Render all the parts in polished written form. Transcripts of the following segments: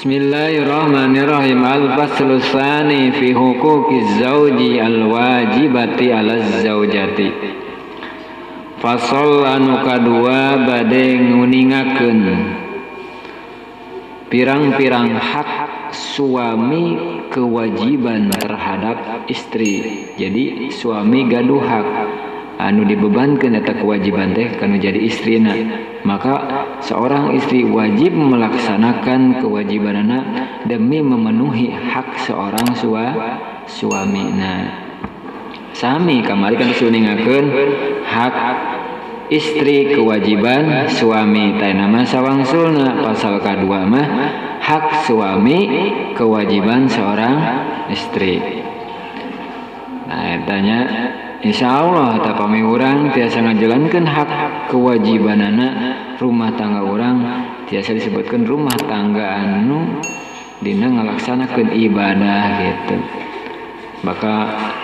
Bismillahirrahmanirrahim. Al-faslu tsani fi huquqiz zauji al-wajibati 'alaz zaujati. Fasal anu kadua bade nguningakeun pirang-pirang hak suami kewajiban terhadap istri. Jadi suami gaduh hak anu dibebankeun eta kewajiban teh kanu jadi istrina. Maka seorang istri wajib melaksanakan kewajibanana demi memenuhi hak seorang suamina. Sami kamari kan disuningakeun hak istri kewajiban suami teh nama sawangsulna pasal kadua mah hak suami kewajiban seorang istri. Nah etanya insya Allah tak pami urang tiasa ngajalankeun hak kewajibanana rumah tangga urang tiasa disebutkan rumah tangga anu dina ngalaksanakeun ibadah gitu. Maka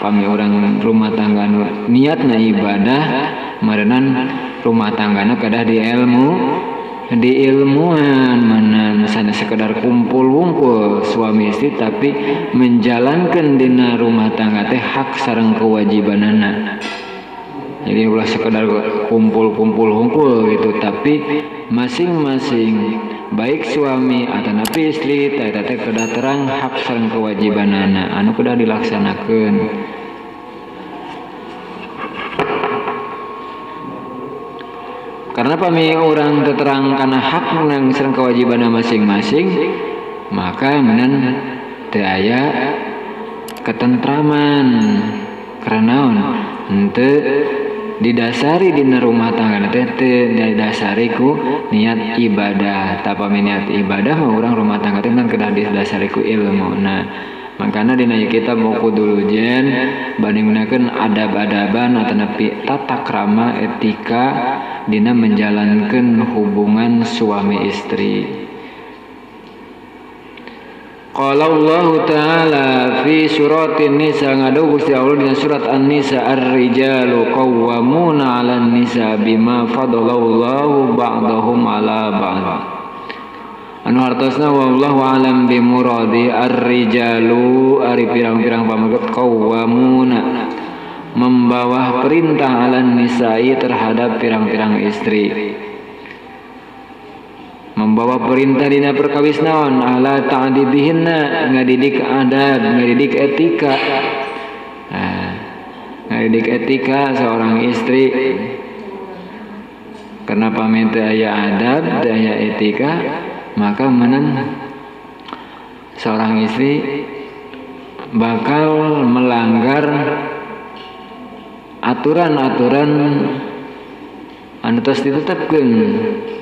pami urang rumah tangga anu niatna ibadah marenan rumah tanggana kedah di ilmu di ilmuan mana sana sekedar kumpul-kumpul suami istri tapi menjalankan dina rumah tangga teh hak sareng kewajibanana. Jadi ulah sekedar kumpul-kumpul hungkul gitu tapi masing-masing baik suami atau napi istri teh teh kedah terang hak sareng kewajibanana anu kedah dilaksanakeun. Karena pami orang terang karena hak nang sareng kewajiban masing-masing maka menen teu aya ketentraman karena naon henteu didasari dina rumah tangga teh teu didasari ku niat ibadah. Tah pami niat ibadah mah urang rumah tangga teh kan kedah didasari ku ilmu. Nah makana dina kitab Uqudul Lujain bade nggunakeun adab-adaban atanapi tata krama etika dina menjalankan hubungan suami istri. Qala Allah Ta'ala fi suratin Nisa, ngadu Gusti Allah dina surat An-Nisa, ar-rijalu qawwamuna 'alan nisa bima faddalallahu ba'dahum 'ala ba'd. Anu hartosna wallahu a'lam bi muradi ar-rijalu ari pirang-pirang pameget qawwamuna membawah perintah 'alan nisa'i terhadap pirang-pirang istri. Membawa perintah dina perkawis naon ala ta'dibihinna ngadidik adab, ngadidik etika. Nah, ngadidik etika seorang istri. Karena pamit aya adab, aya etika, maka menen seorang istri bakal melanggar aturan-aturan anu tos ditetapkeun,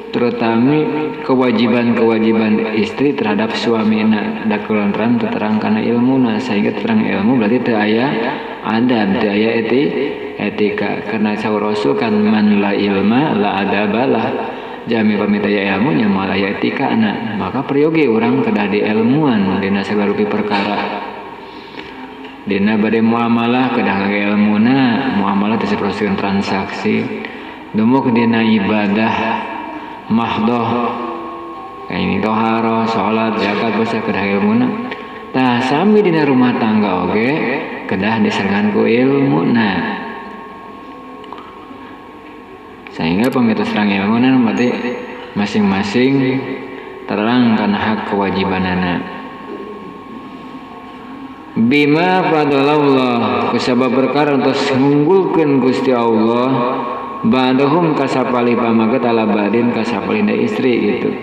terutama kewajiban-kewajiban istri terhadap suamina. Da kulantaran terang kana ilmuna, sehingga terang ilmu berarti teu aya adab, teu aya etika. Karena saur Rasul kan man la ilma la adabalah, jami pamit aya ilmu nya moal aya etikana. Maka peryogi urang kedah di ilmuan dina sagala rupi perkara. Dina bade muamalah kedah ngage ilmuna, muamalah teh saperoskeun transaksi. Dumuk dina ibadah mahdoh kayak ini toharoh, salat, zakat puasa kedah ilmuna. Tah sami dina rumah tangga oge kedah diserangan ku ilmuna. Sehingga pamit serang ilmuna berarti masing-masing terang kana hak kewajibanana. Bima fadalallah kusabab perkara tos ngunggulkeun Gusti Allah ba'dahum kasapali pamaget ala badin kasapalina istri gitu.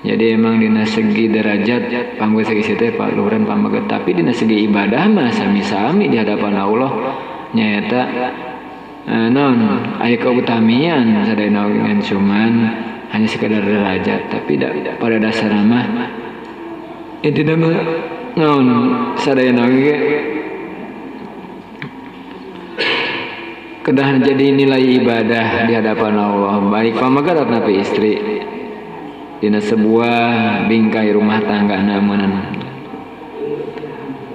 Jadi emang dina segi derajat panggo segi teh Pak luhuran pamaget, tapi dina segi ibadah mah sami-sami di hadapan Allah nyaeta naon aya keutamian sadayana ngan cuman hanya sekadar derajat, tapi pada dasarna mah intina mah naon sadayana ge kedah jadi nilai ibadah di hadapan Allah baik pamagat ataupun istri dina sebuah bingkai rumah tangga namunan.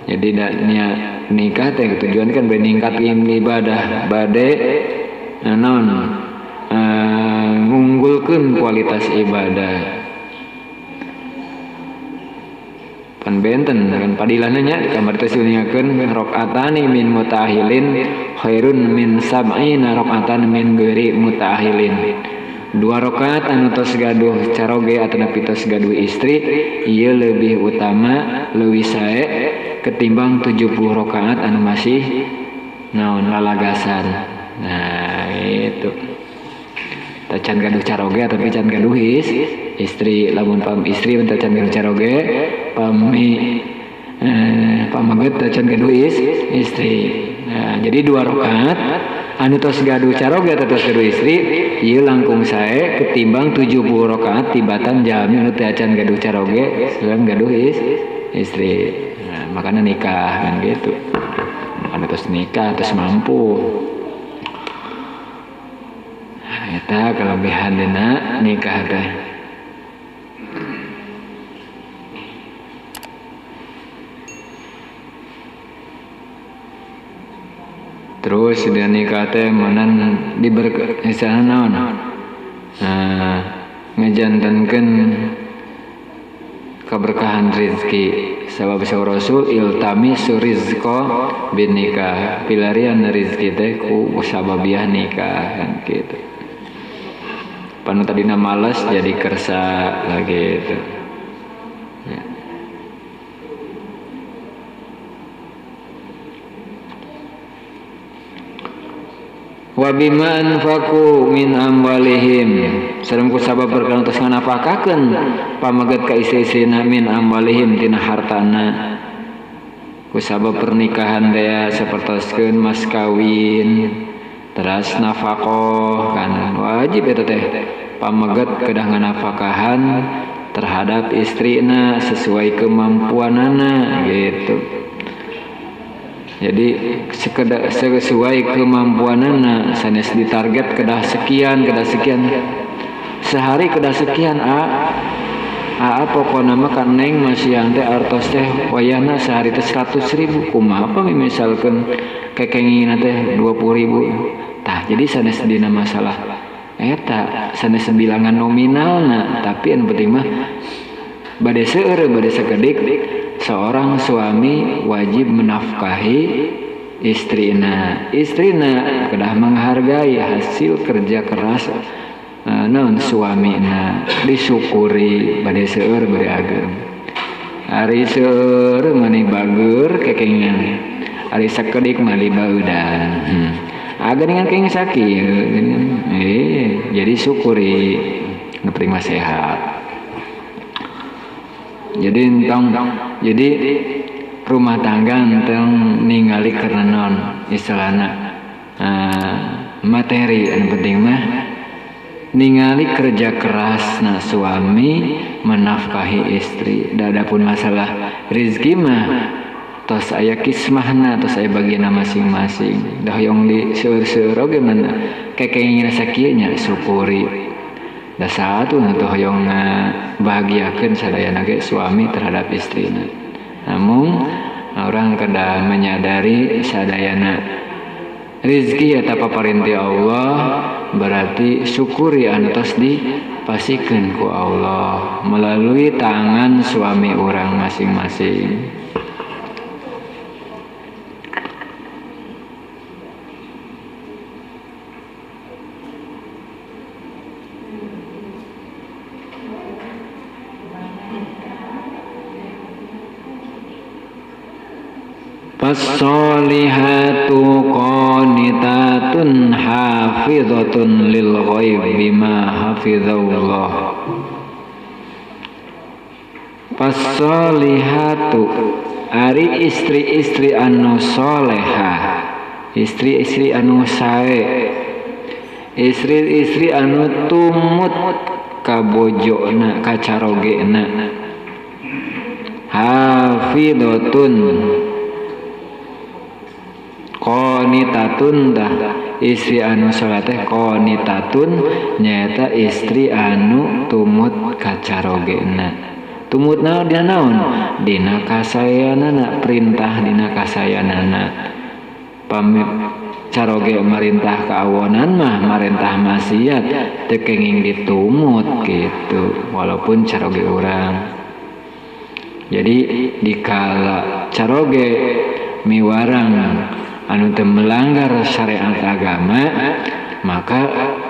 Jadi niat nikah teh tujuan kan meningkatkan ibadah bade naon ngunggulkeun kualitas ibadah. Kan benten kan padilahna nya di kamar teh diuningakeun rakaatani min mutahilin khairun min sab'ina rakaatan min ghairi mutahilin. 2 rakaat anu tos gaduh caroge atanapi tos gaduh istri ieu leuwih utama leuwih sae ketimbang 70 rakaat anu masih naon lalagasan. Nah itu tacan gaduh caroge tapi can gaduh istri lamun pam istri tacan gaduh caroge pami pamaget tacan gaduh istri. Nah, jadi 2 rakaat anu tos gaduh caroge atau tos gaduh istri ieu langkung sae ketimbang 70 rakaat tibatan jalmi anu teu acan gaduh caroge sareng gaduh istri. Nah, makanya nikah kan gitu. Anu tos nikah tos mampu. Nah, eta kelebihan dina nikah teh. Terus dia nikah teh manan diberkah naon? Nah, ngejantankeun keberkahan rezeki. Sabab saur Rasul iltamisu rizqa bin nikah. Pilarian rezeki teh ku sababiah nikah kan gitu. Panu tadina males jadi kersa lagi gitu. Ya. Wa bima anfaqu min amwalihim sareng ku sabab perkara tos nganapakakeun pameget ka istri-istrina min amwalihim tina hartana ku sabab pernikahan teh sapertoskeun mas kawin teras nafaqah kan wajib eta teh pameget kedah nganafakahan terhadap istrina sesuai kemampuanana gitu. Jadi sesuai kemampuanana sanes ditarget kedah sekian sehari kedah sekian a pokona mah kan neng masihan teh artos teh wayahna sehari teh 100.000 kumaha apa misalkeun kekengingna teh 20.000 tah jadi sanes dina masalah eta sanes bilangan nominalna tapi anu penting mah bade seueur bade sakedik seorang suami wajib menafkahi istrina. Istrina kedah menghargai hasil kerja keras naon suamina disyukuri bade seueur bade ageng. Ari seueur mani bager kekengan. Ari sakedik mah dibaudan. Ageningan kenging sakieu jadi syukuri nu penting mah sehat. Jadi entong jadi rumah tangga entong ningali karena non istilahna materi yang penting mah ningali kerja keras na suami menafkahi istri. Adapun masalah rezeki mah tos aya kismahna tos aya bagianna masing-masing. Dah hoyong di seueur-seueur oge mana kekengingna sakieu nya syukuri. Da satu nu hoyong bahagiakeun sadayana ge suami terhadap istrina. Namun orang kedah menyadari sadayana rizki eta paparinti Allah berarti syukuri anu tos dipasikeun ku Allah melalui tangan suami orang masing-masing. As-solihatu qanitatun hafizatun lil ghaib bima hafizallah. As-solihatu ari istri-istri anu solehah, istri-istri anu sae, istri-istri anu tumut kabojona kacarogena, hafizatun qanitatun dah istri anu salat teh qanitatun nyaeta istri anu tumut kacarogena. Tumut naon dina naon? Dina kasayanana, perintah dina kasayanana. Pami caroge marintah kaawonan mah marintah maksiat teu kenging ditumut gitu walaupun caroge urang. Jadi dikala caroge miwarang anu teu melanggar syariat agama, maka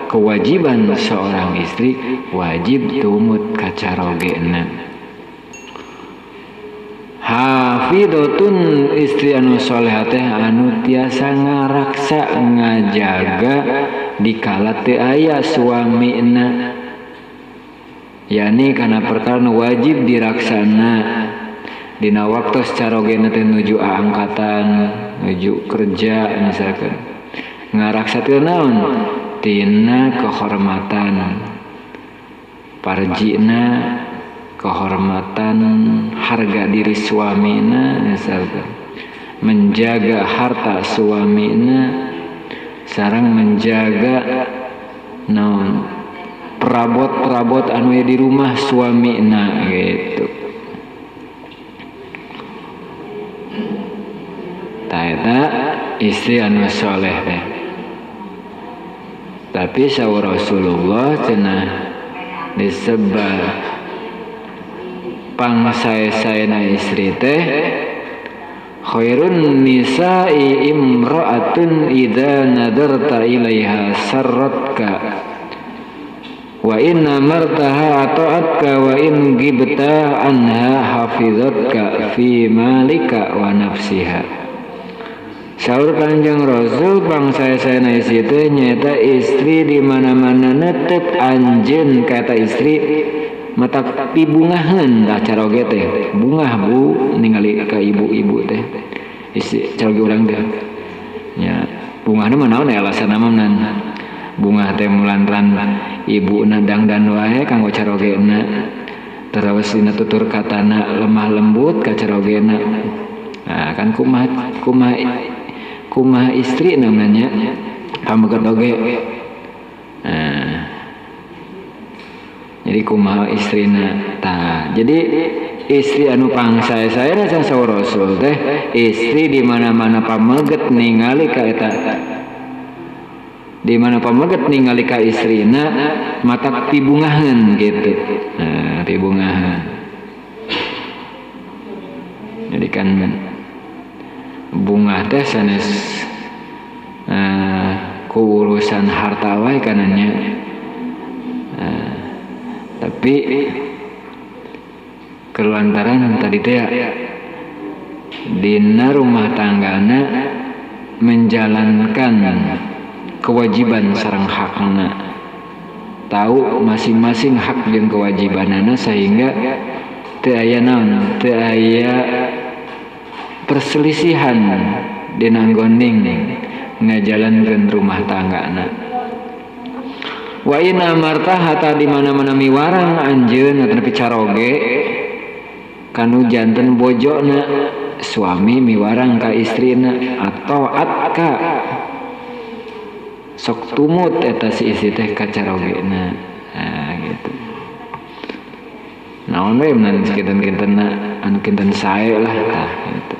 kewajiban seorang istri wajib tumut ka carogena. Hafidotun istri anu solehah teh anu tiasa ngaraksa ngajaga dikala teu aya suamina, yani kana perkara nu wajib diraksana dina waktos carogena teh nuju angkatan, nuju kerja misalkan. Ngaraksa teh naon? Tina kehormatan parjina, kehormatan harga diri suamina misalkan, menjaga harta suamina, sareng menjaga naon perabot-perabot anu di rumah suamina gitu. Tah eta istri anu soleh teh. Tapi saur Rasulullah cenah disebar pangsae-saena istri teh khairun nisa'i imra'atun idza nadarta ilaiha sarratka wa in amartaha ata'atka wa in ghibta anha hafizatka fi malika wa nafsiha. Saur Kanjeng Rasul pangsae-saena istri teh nyaeta istri di mana-mana netep anjeun kata istri mata pibungahan dah caroge teh bungah bu ningali ka ibu-ibu teh istri caroge urang teh nya bungahna mah naon alasanna mah nan bungah teh mulantaran ibuna dangdan wae kanggo carogena terus dina tutur katana lemah lembut ka carogena. Nah kan kumaha kumaha kumaha istri namanya pameget oge. Nah, jadi kumaha istrina tah. Jadi istri anu pangsae-saena saur Rasul teh istri di mana-mana pameget ningali ka eta, di mana pameget ningali ka istrina mata pibungahan gitu. Nah, pibungahan. Jadi kan bunga teh sanes ku urusan harta wae kananya. Tapi kelantaran tadi teh dina rumah tanggana menjalankan kewajiban sareng hakna, tahu masing-masing hak jeung kewajibanana sehingga teu aya naon, teu aya perselisihan dina nggoning ngajalankeun rumah tanggana. Wa in amarta hata di mana-mana miwarang anjeun ataupun caroge kanu janten bojona, suami miwarang ka istrina atau atka sok tumut eta si istri teh ka carogena. Nah gitu. Naon we meun kinten-kintenna anu kinten sae lah tah gitu.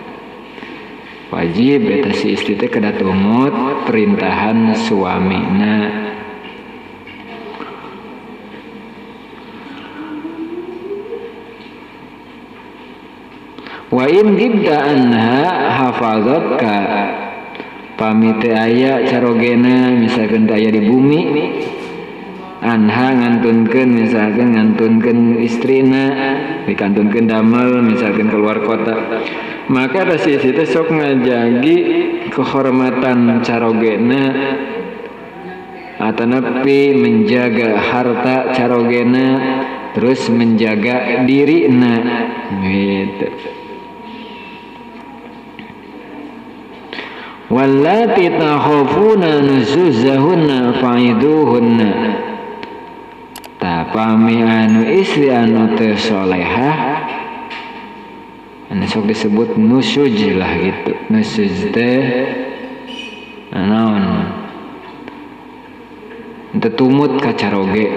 Wajib eta si istri teh kedah tumut perintahan suamina. Wa in gibta anha hafazatka, pamit aya carogena misalkan teu aya di bumi, anha ngantunkeun misalkan ngantunkeun istrina, dikantunkeun damel misalkan keluar kota, maka si istri teh sok ngajagi kehormatan carogena atanapi menjaga harta carogena, terus menjaga dirina gitu. Wallati takhafuna nusuzahunna fa'iduhunna. Pami anu istri anu teu solehah anu sok disebut nusuj lah gitu. Nusuj teh naon? Teu tumut ka caroge,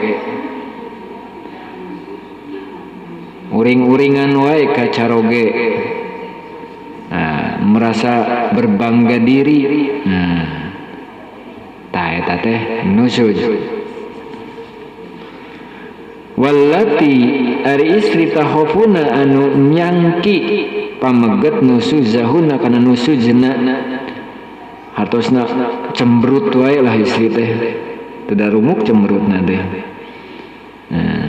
uring-uringan wae ka caroge. Nah, merasa berbangga diri. Nah, tah eta teh nusuj. Wallati ari istri tahofuna anu nyangki pameget nusuzahuna kana nusuzna hartosna cemberut wae lah istri teh teu darumuk cemberutna teh. Nah,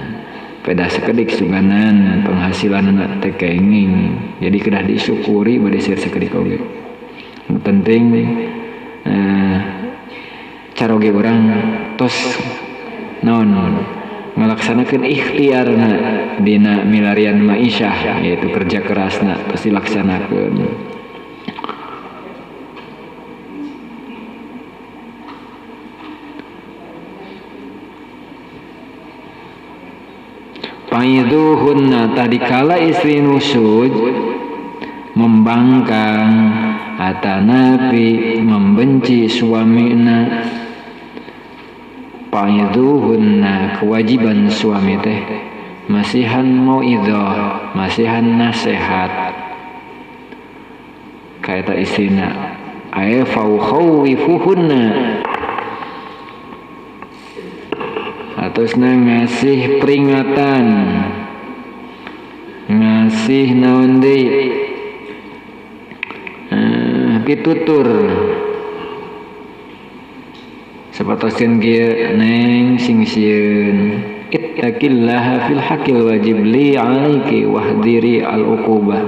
peda sekedik suganan penghasilanna teh kenging jadi kedah disyukuri bade seur sekedik oge. Nu penting caroge urang tos naon ngalaksanakeun ikhtiarna dina milarian maisyah yaitu kerja kerasna pasti laksanakeun. Faiduhunna tadi kala istri nusyuz membangkang atanapi membenci suamina, faiduhunna kewajiban suami teh masihan mauidhah masihan nasihat kaeta istrina ae faukhawwifuhunna atosna ngasih peringatan ngasih naon deui pitutur sapertoskeun kieu neng sing sieun ittaqillaha fil haqqil wajib li alaiki wahdiri al uqubah.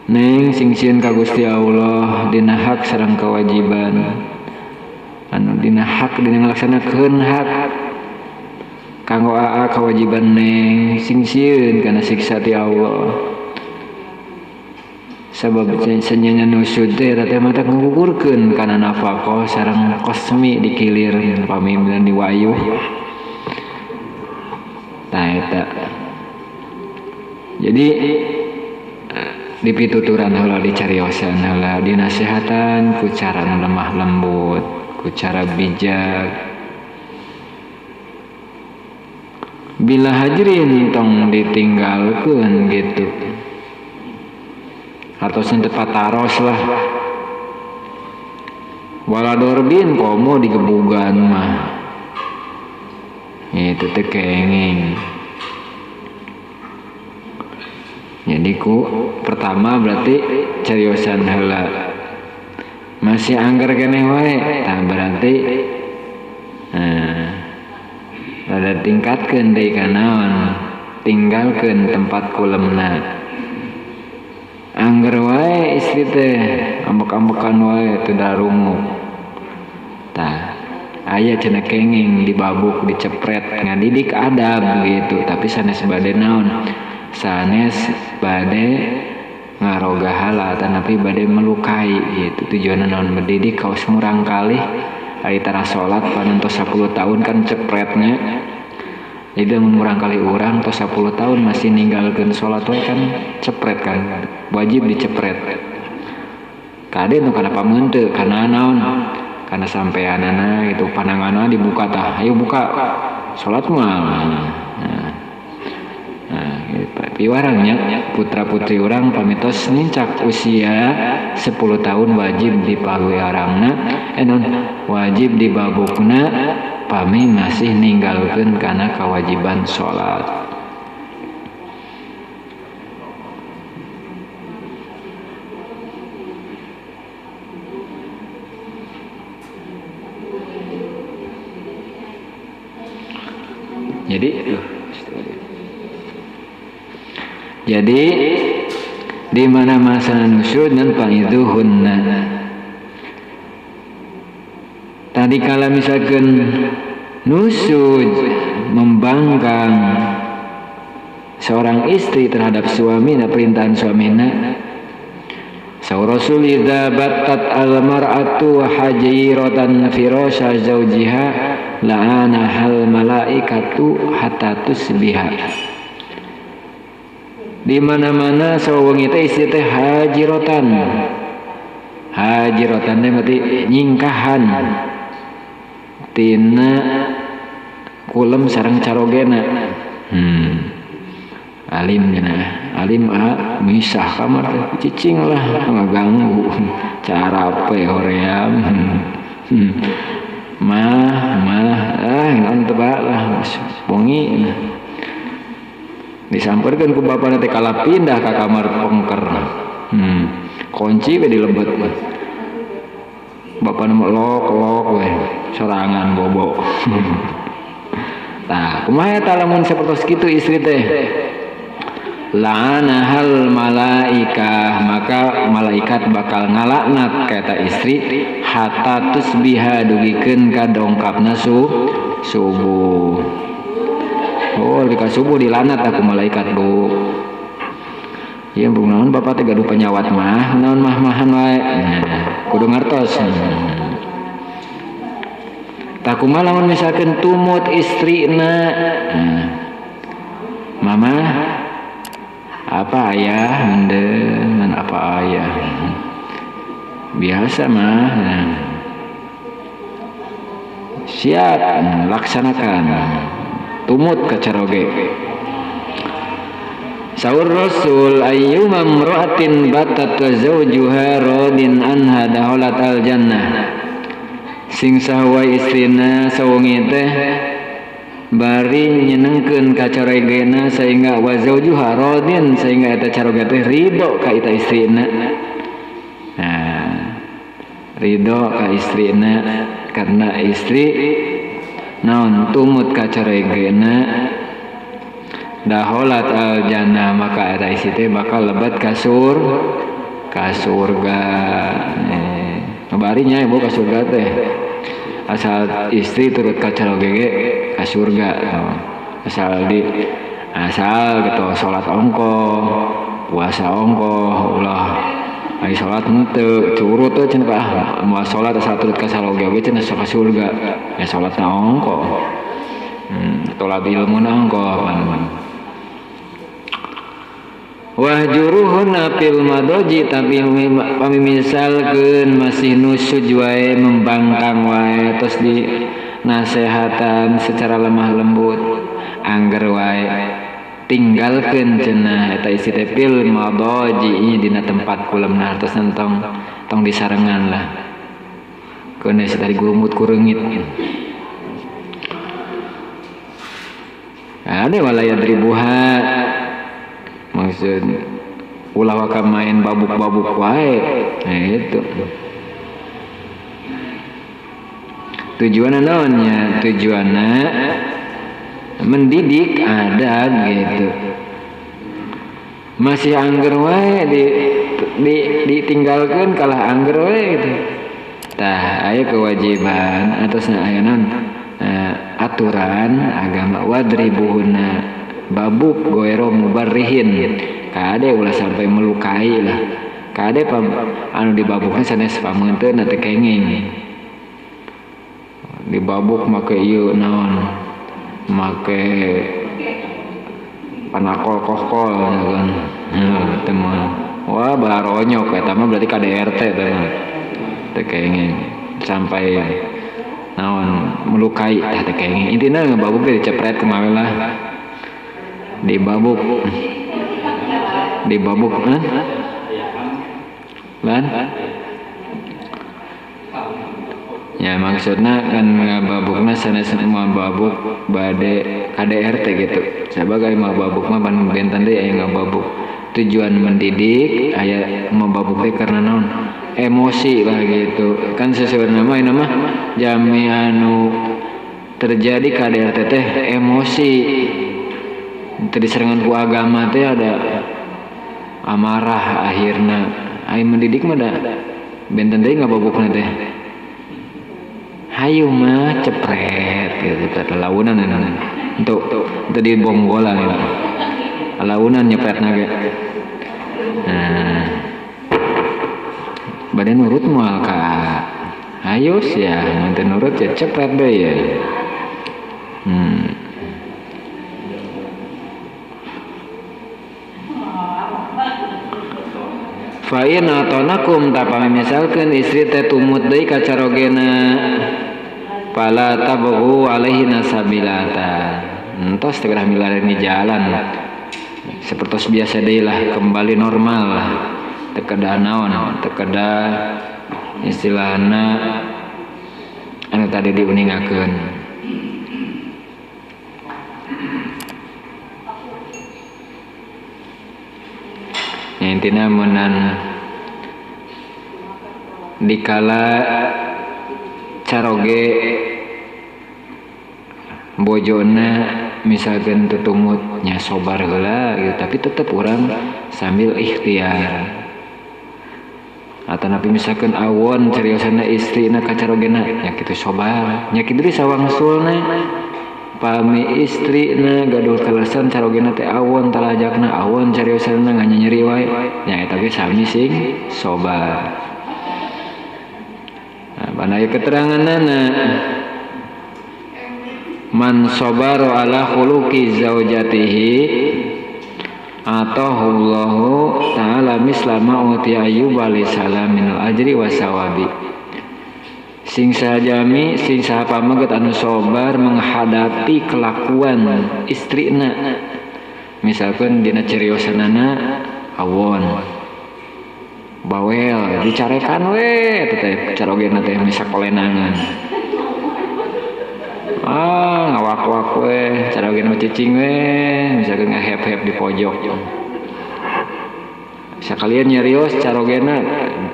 Neng sing sieun ka Gusti Allah dina hak sareng kewajiban anu dina hak dina ngalaksanakeun hak kanggo aa kewajiban neng sing sieun kana siksa ti Allah. Sabab senyanya nusud teh eta teh mata ngugurkeun kana nafaqah sareng kosmi dikilir pami diwayuh. Tah eta. Jadi dipituturan heula dicariosan heula dinasehatan ku cara lemah lembut, ku cara bijak. Bila hajrin tong ditinggalkeun gitu. Atau teu pataros lah. Wala dorbin komo digebugan mah. Itu teh kenging. Jadi ku pertama berarti cariosan heula. Masih angger keneh wae, tah berarti rada tingkatkeun deui ka naon? Tinggalkeun tempat kulemna. Angger wae istri teh ambek-ambekan wae teu darungu. Tah aya cenah kenging dibabuk dicepret ngadidik adab gitu, tapi sanes bade naon? Sanes bade ngarogahala tanapi bade melukai gitu. Tujuanna naon? Mendidik kaos murang kalih ari tara salat panentos 10 tahun kan cepretnya. Jadi lamun murang kali urang tos 10 tahun masih ninggalkeun salat wae kan cepret kan, wajib dicepret. Kade nu kana pameunteuk kana naon? Kana sampeanana gitu, pananganna dibuka tah, ayo buka salat mah. Nah, gitu. Piwarangnya putra-putri urang pamitos nincak usia 10 tahun wajib dipawiarangna, non wajib dibabukna pami masih ninggalkeun kana kewajiban salat. Jadi di mana masa nusyud dan faiduhunna. Tadi kalau misalkan nusud membangkang seorang istri terhadap suami na perintahan suamina, saw Rasul idza battat al mar'atu hajiratan firasha zawjiha la'ana hal malaikatu hatta tusbiha. Di mana-mana sawengi teh istri teh hajirotan. Hajirotan teh berarti nyingkahan tina kulem sareng carogena. Alim cenah, alim a misah kamar teh cicing lah ngaganggu carape hoream. Mah mah ah naon teu bae lah bongi. Disamperkeun ku bapana teh kalah pindah ka kamar pengker. Kunci we dilebet. Bapana mah lok-lok we sorangan bobo. Tah, kumaha eta lamun sapertos kitu istri teh? La'anahal malaikah, maka malaikat bakal ngalaknat ka eta istri hatta tusbiha dugikeun ka dongkapna subuh. Oh, di ka subuh dilanat aku malaikat, Bu. Ieu bung naon bapak teh gaduh penyawat mah, naon mah-mahan wae. Nah, kudu ngartos. Tah kumaha lamun misalkeun tumut istrina. Nah, mama apa ayah dengan apa ayah biasa mah. Nah, siap laksanakan tumut ka caroge. Saur Rasul ayyuma imra'atin batat wa zawjuha radin anha dakhalat al jannah. Sing saha istrina sawengi teh bari nyenengkeun ka caregena sehingga wa zawjuha radin sehingga eta caroge teh ridho ka eta istrina. Nah, ridho ka istrina karena istri naon tumut ka caregena daholat al jannah, maka eta istri teh bakal lebet ka surga. Barinya ibu ka surga teh asal istri turut ka caroge ge ka surga. Asal di asal gitu salat ongko puasa ongko ulah ai salat henteu curut teh cenah ah moal salat asal turut ka caroge ge cenah sok ka surga ya salat na ongko. Tolab ilmu na ongko pan. Wahjuruhunna fil madoji, tapi pami misalkeun masih nusuj wae membangkang wae terus di nasehatan secara lemah lembut angger wae tinggalkeun cenah eta isi teh fil madoji dina tempat kulemna terus tong tong disarengan lah keun si tadi gurumut kureungit. Ada wala yadribuha, maksud ulah waka main babuk-babuk wae. Nah itu tujuanna naonnya, tujuanna mendidik adab gitu. Masih angger wae ditinggalkeun kalah angger wae gitu. Tah aya kewajiban atasna aya naon aturan agama wadribuhunna babuk goero mubarrihin, kade ulah sampai melukai lah, kade anu dibabukna sanes pameunteun teu kenging dibabuk make ieu naon make panakol kohkol kan teu mah wah baronyok eta mah berarti KDRT teh mah teu kenging sampai naon melukai tah teu kenging. Intina ngababuk teh dicepret kumaha lah dibabuk dibabuk lan ya maksudna kan ngababukna sanes mababuk bade KDRT gitu. Sebagai mababuk mah pan benten deui aya ngababuk tujuan mendidik aya mababuk teh karena naon emosi lah gitu kan. Sesuai nama ini mah jami anu terjadi KDRT teh emosi tadi serangan ku agama teh ada amarah akhirna. Ai mendidik mah da benten deui ngababukna teh hayu mah cepret gitu teh launan untuk tadi bonggolan gitu launan nyepretna ge. Nah bade nurut moal ka hayu sia mun teu nurut ya cepret deui ya. Fa in atonakum tapame misalkeun istri teh tumut deui ka carogena fala tabghu alaihi nasabilata, entos teh geura milareni jalan sepertos biasa deui lah, kembali normal lah, teu kedah naon teu kedah istilahna anu tadi diuningakeun. Ya, intina meunang dikala caroge bojona misalkan tutumutnya sobar heula gitu, tapi tetep urang sambil ikhtiar. Atau napi misalkan awon cariosana istrina ka carogena nya kitu sobar, nya kitu deui sawangsulna pami istrina gaduh kaleresan carogena teh awon talajakna awon cariosana nganyeri wae nya eta ge sami sing sobar. Nah, bana ieu keteranganna man sabara ala khuluqi zaujatihi atahullahu ta'ala misla ma utiya Ayyub alaihi salam minal ajri wasawabi. Sing saha jalmi sing saha pameget anu sabar menghadapi kelakuan istrina, misalkan dina cariosanana awon bawel dicarekan we eta teh carogena teh misakolenangan, ah ngawak-wak we carogena cicing we misalkan ngahep-hep di pojok. Sakalian nyarios carogena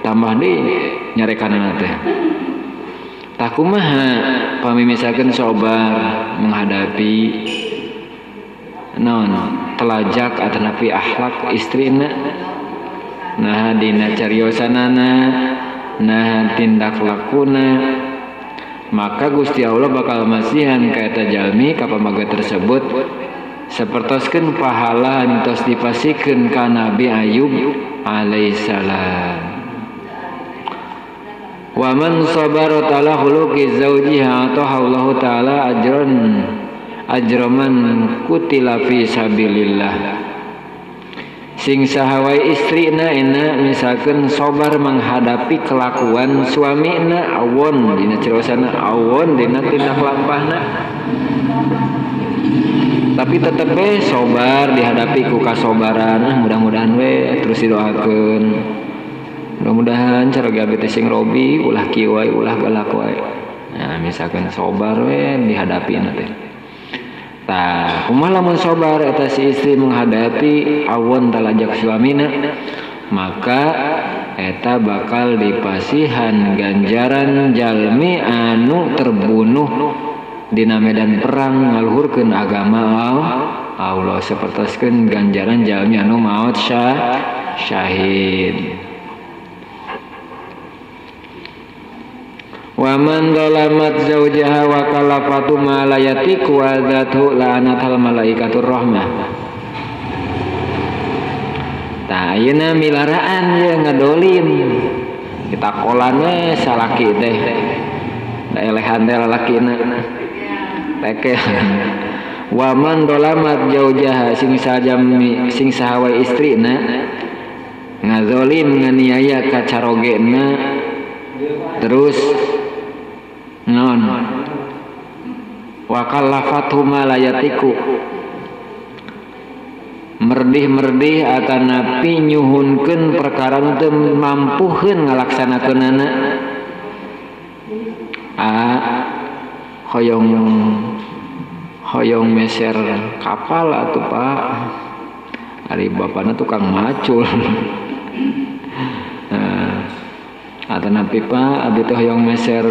tambah deui nyarekanana teh. Tah kumaha pami misalkan sabar menghadapi naon telajak atanapi akhlak istrina, nah dina cariosanana, nah tindak lakuna, maka Gusti Allah bakal masihan ka eta jalmi ka pamaget tersebut sapertoskeun pahala anu tos dipasikeun ka Nabi Ayub alaihissalam. Wa man sabara ta'ala khuluqi zawjiha atahallahu ta'ala ajran ajraman kutila fi sabilillah. Sing saha wae istrina ena misalkeun sabar menghadapi kelakuan suamina awon dina carosana awon dina tindak lampahna, tapi tetep we sabar dihadapi ku kasobaran. Mudah-mudahan we terus didoakeun, mudah-mudahan caroge abdi teh sing robi ulah kieu wae ulah galak wae. Nah misalkan sabar we dihadapina teh. Tah kumaha lamun sabar eta si istri menghadapi awon talajak suamina, maka eta bakal dipasihan ganjaran jalmi anu terbunuh dina medan perang ngaluhurkeun agama Allah, sapertoskeun ganjaran jalmi anu maot syahid. Wa man zalamat zawjaha wa kalafatu ma la yatiku wa dzatu la'anatal malaikatur rahmah. Tah ayeuna milaraan ye ngadolim kita kolan we salaki teh da elehan teh lalakina teke. Wa man zalamat zawjaha sing sajami sing saha wae istrina ngazolim nganiaya ka carogena terus non wa kallafatu ma la yatiku merdih-merdih atanapi nyuhunkeun perkara nu teu mampuheun ngalaksanakeunana. A hoyong hoyong meser kapal atuh Pak, ari bapana tukang macul. Atanapi Pak abdi teh hoyong meser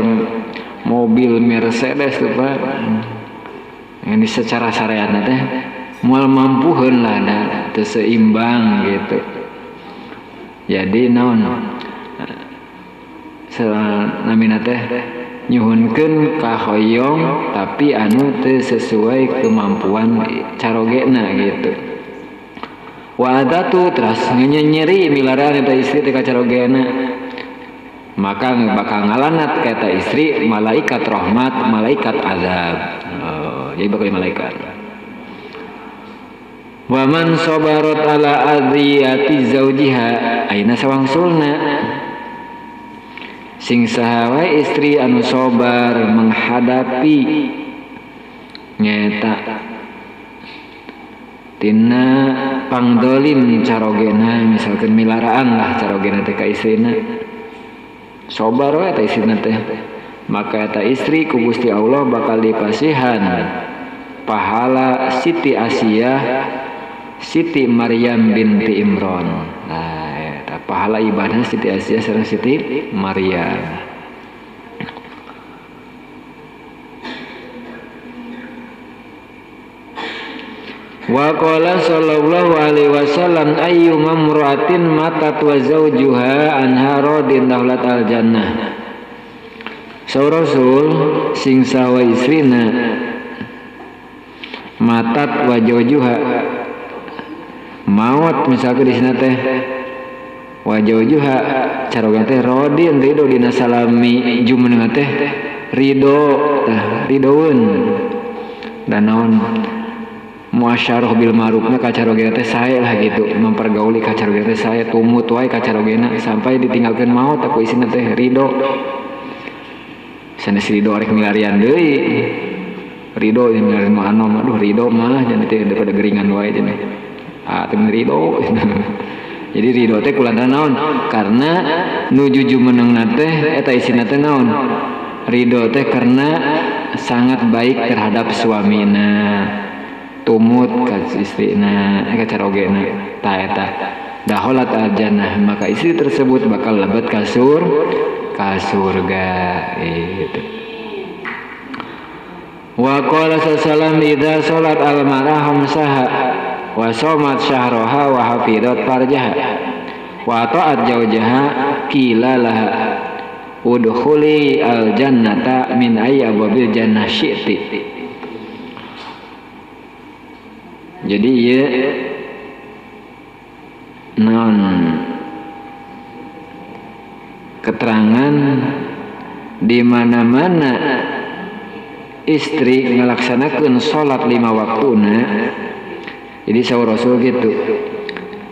mobil Mercedes tuh Pak, ini secara syariatna teh moal mampuheun lah da teu seimbang gitu. Jadi naon namina teh nyuhunkeun ka hoyong tapi anu teu sesuai kemampuan carogena gitu. Wa adatu teras nyenyeri milaraan eta istri teh ka carogena, maka bakal ngalanat ka eta istri malaikat rahmat, malaikat azab. Oh, jadi bakal malaikat. Wa man sabarat ala adziyati zaujiha aina sawangsulna sing saha wae istri anu sabar menghadapi nyata tina pangdolim carogena, misalkan milaraan lah carogena teh ka istrina, sabar wae ta istrina teh Maka eta istri ku Gusti Allah bakal dipasihan pahala Siti Asiyah, Siti Maryam binti Imron. Nah, eta pahala ibadah Siti Asiyah sareng Siti Maryam. Wa qala sallallahu alaihi wasallam ayyuma imra'atin matat wa zawjuha anha radin dahlat al jannah. Saur Rasul sing sawa istrina matat wa zawjuha maut misalkan di sini teh wa zawjuha caroga teh radin ridho dina salami jumeneng teh ridho tah ridoeun dan naon muasyarah bil ma'rufna ka carogena teh sae lah gitu, mempergauli ka carogena teh sae, tumut wae ka carogena sampai ditinggalkeun maot aku isina teh ridho. Sanes ridho arek milarian deui. Ridho jeung milarian mah anom, aduh ridho mah cenah teh daripada geringan wae cenah. Ah teh ridho. Jadi ridho teh kulantaran naon? Karena nuju jumenengna teh eta isina teh naon? Ridho teh karena sangat baik terhadap suamina. Tumut ka istrina ka carogena ta eta daholat al jannah, maka istri tersebut bakal lebet ka surga itu. Wa qala sallam idza salat al mar'a khamsaha wa shamat syahraha wa hafizat farjaha wa ta'at zawjaha qila laha udkhuli al jannata min ayyi abwabil jannah syi'ti. Jadi ieu non keterangan di mana-mana istri ngalaksanakeun salat 5 waktuna. Jadi saur Rasul gitu.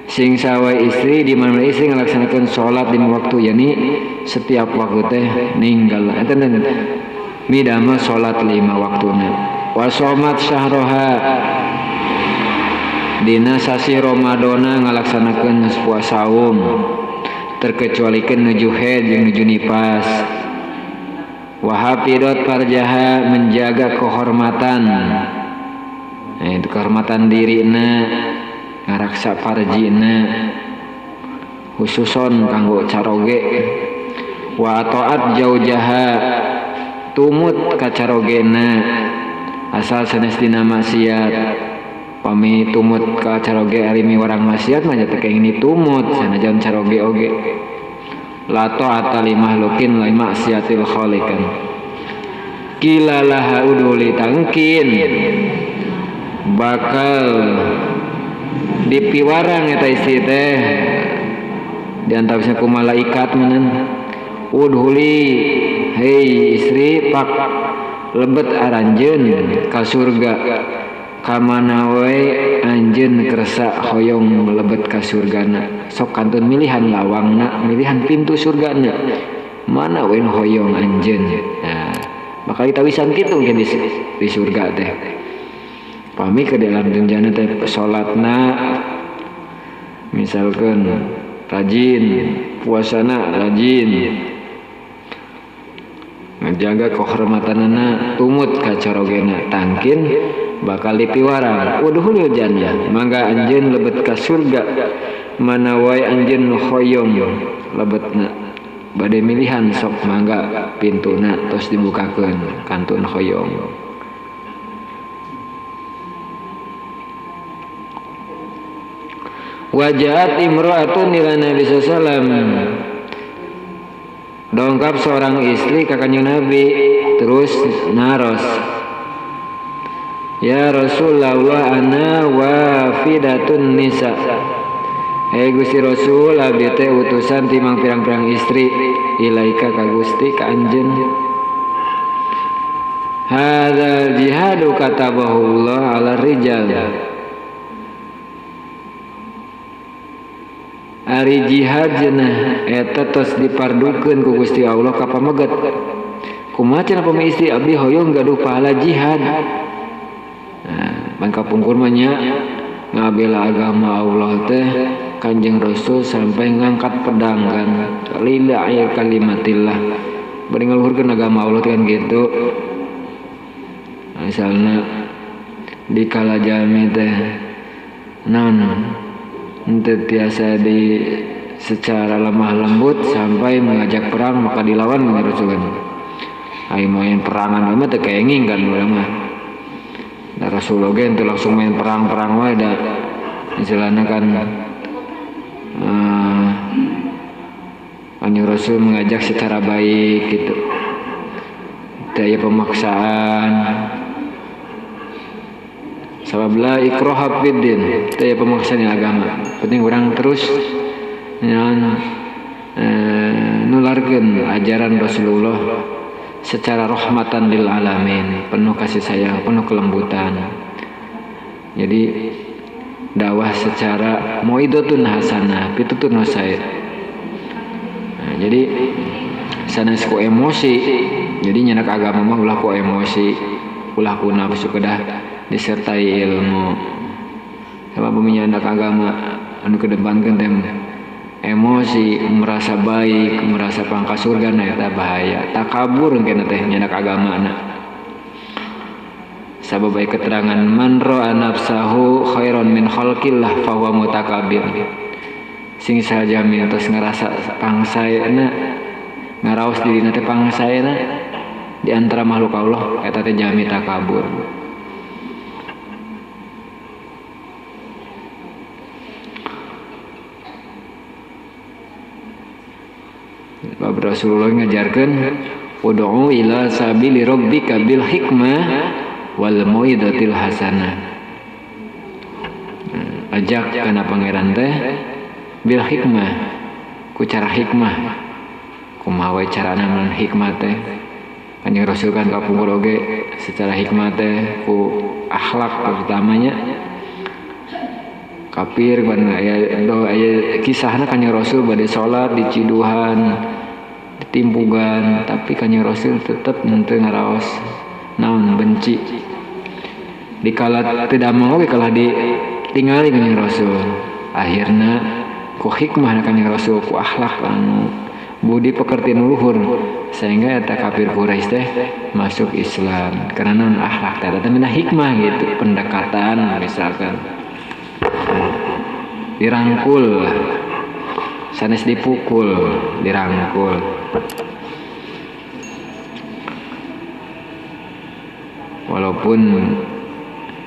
Sing sawa istri di mana-mana istri ngalaksanakeun salat 5 waktu, yakni setiap waktu teh ninggal eta midama salat 5 waktuna. Wa shomat syahroha dina sasi Ramadana ngalaksanakeun puasa saum terkecualikeun nuju haid jeung nuju nipas. Wa hafidhat farjaha menjaga kehormatan. Nah, itu kehormatan dirina, ngaraksa farjina khususon kanggo caroge. Wa ta'at jaujaha tumut ka carogena asal sanes dina maksiat. Pami tumut ka caroge ari miwarang maksiat mah teh kenging tumut sanajan caroge oge. La ta'ata li makhlukin la maksiatil khaliqan. Qila laha uduli tangkin bakal dipiwarang eta istri teh diantawisna ku malaikat meuneun. Udhuli hei istri pak lebet aranjeun ka surga. Kamana wae anjeun kersa hoyong lebet ka surgana, sok kantun milihan lawangna, milihan pintu surgana, mana wae hoyong anjeun. Nah, bakal ditawisan kitu mungkin di surga teh. Pami ke dalam dunyana teh salatna misalkan rajin, puasana rajin, ngejaga kehormatanana, tumut ka carogena, tangkin bakal dipiwarang udhulul jannah, mangga anjeun lebet ka surga mana wae anjeun hoyong lebetna, bade milihan sok mangga pintuna tos dibukakeun kantun hoyong. Wajaat imra'atun ila Nabi sallallahu, dongkap seorang istri ka Kanjeng Nabi terus naros, ya Rasulullah ana wafidatun nisa. Hei Gusti Rasul, abdi teh utusan timang pirang-pirang istri ilaika ka Gusti ka anjeun. Hadzal jihadu katabahu Allah ala rijal. Ari jihad cenah eta tos dipardukeun ku Gusti Allah ka pameget. Kumaha cenah pami istri abdi hoyong gaduh pahala jihad. Nah, bangka pungkur mah nya ngabela agama Allah teh Kanjeng Rasul sampai ngangkat pedang kan, lillahi kalimatillah, Bari ngaluhurkeun agama Allah kan gitu. Misalna di kala jalmi teh naon henteu tiasa di secara lemah lembut sampai mengajak perang maka dilawan ku Rasul kan. Ai main perangan mah teu kenging kan urang mah. Da Rasul oge henteu langsung main perang-perang wae da istilahna kan Kanjeng Rasul mengajak secara baik gitu. Teu aya pemaksaan. Sabab la ikraha fid din, teu aya pemaksaan di agama. Penting urang terus nularkeun ajaran Rasulullah secara rahmatan lil alamin, penuh kasih sayang, penuh kelembutan. Jadi dakwah secara mauidhatun hasanah, pitutun sae. Nah, jadi sanes ku emosi. Jadi nyenak agama mah ulah ku emosi, ulah ku nafsu, kedah disertai ilmu. Sebab bumi nyandak agama anu kedepankeun teh emosi, merasa baik, merasa pangkas surga, nah eta bahaya. Takabur engkena teh nyandak agama na. Sabab bae keterangan man ra'a nafsahu khairan min khalqillah fa huwa mutakabbir. Sing sajami tos ngerasa pangsaena, ngaraos dirina teh pangsaena di antara makhluk Allah, eta teh jami takabur. Bab Rasulullah ngajarkeun ud'u ila sabili rabbika bil hikmah wal mau'izatil hasanah. Ajak kana pangeran teh bil hikmah, ku cara hikmah. Kumaha we carana mun hikmah teh? Kanjeng Rasul kan kapungkur oge secara hikmah teh ku akhlak terutamanya. Kafir kan aya aya kisahna Kanjeng Rasul bade salat diciduhan, ditimpugan, tapi Kanjeng Rasul tetep henteu ngaraos naon benci. Dikala teu damang oge kalah ditingali Kanjeng Rasul. Akhirna ku hikmah Kanjeng Rasul, ku akhlak anu budi pekerti nu luhur sehingga eta kafir Quraisy teh masuk Islam karena naon akhlak teh eta mina hikmah gitu, pendekatan misalkan dirangkul, sanes dipukul, dirangkul. Walaupun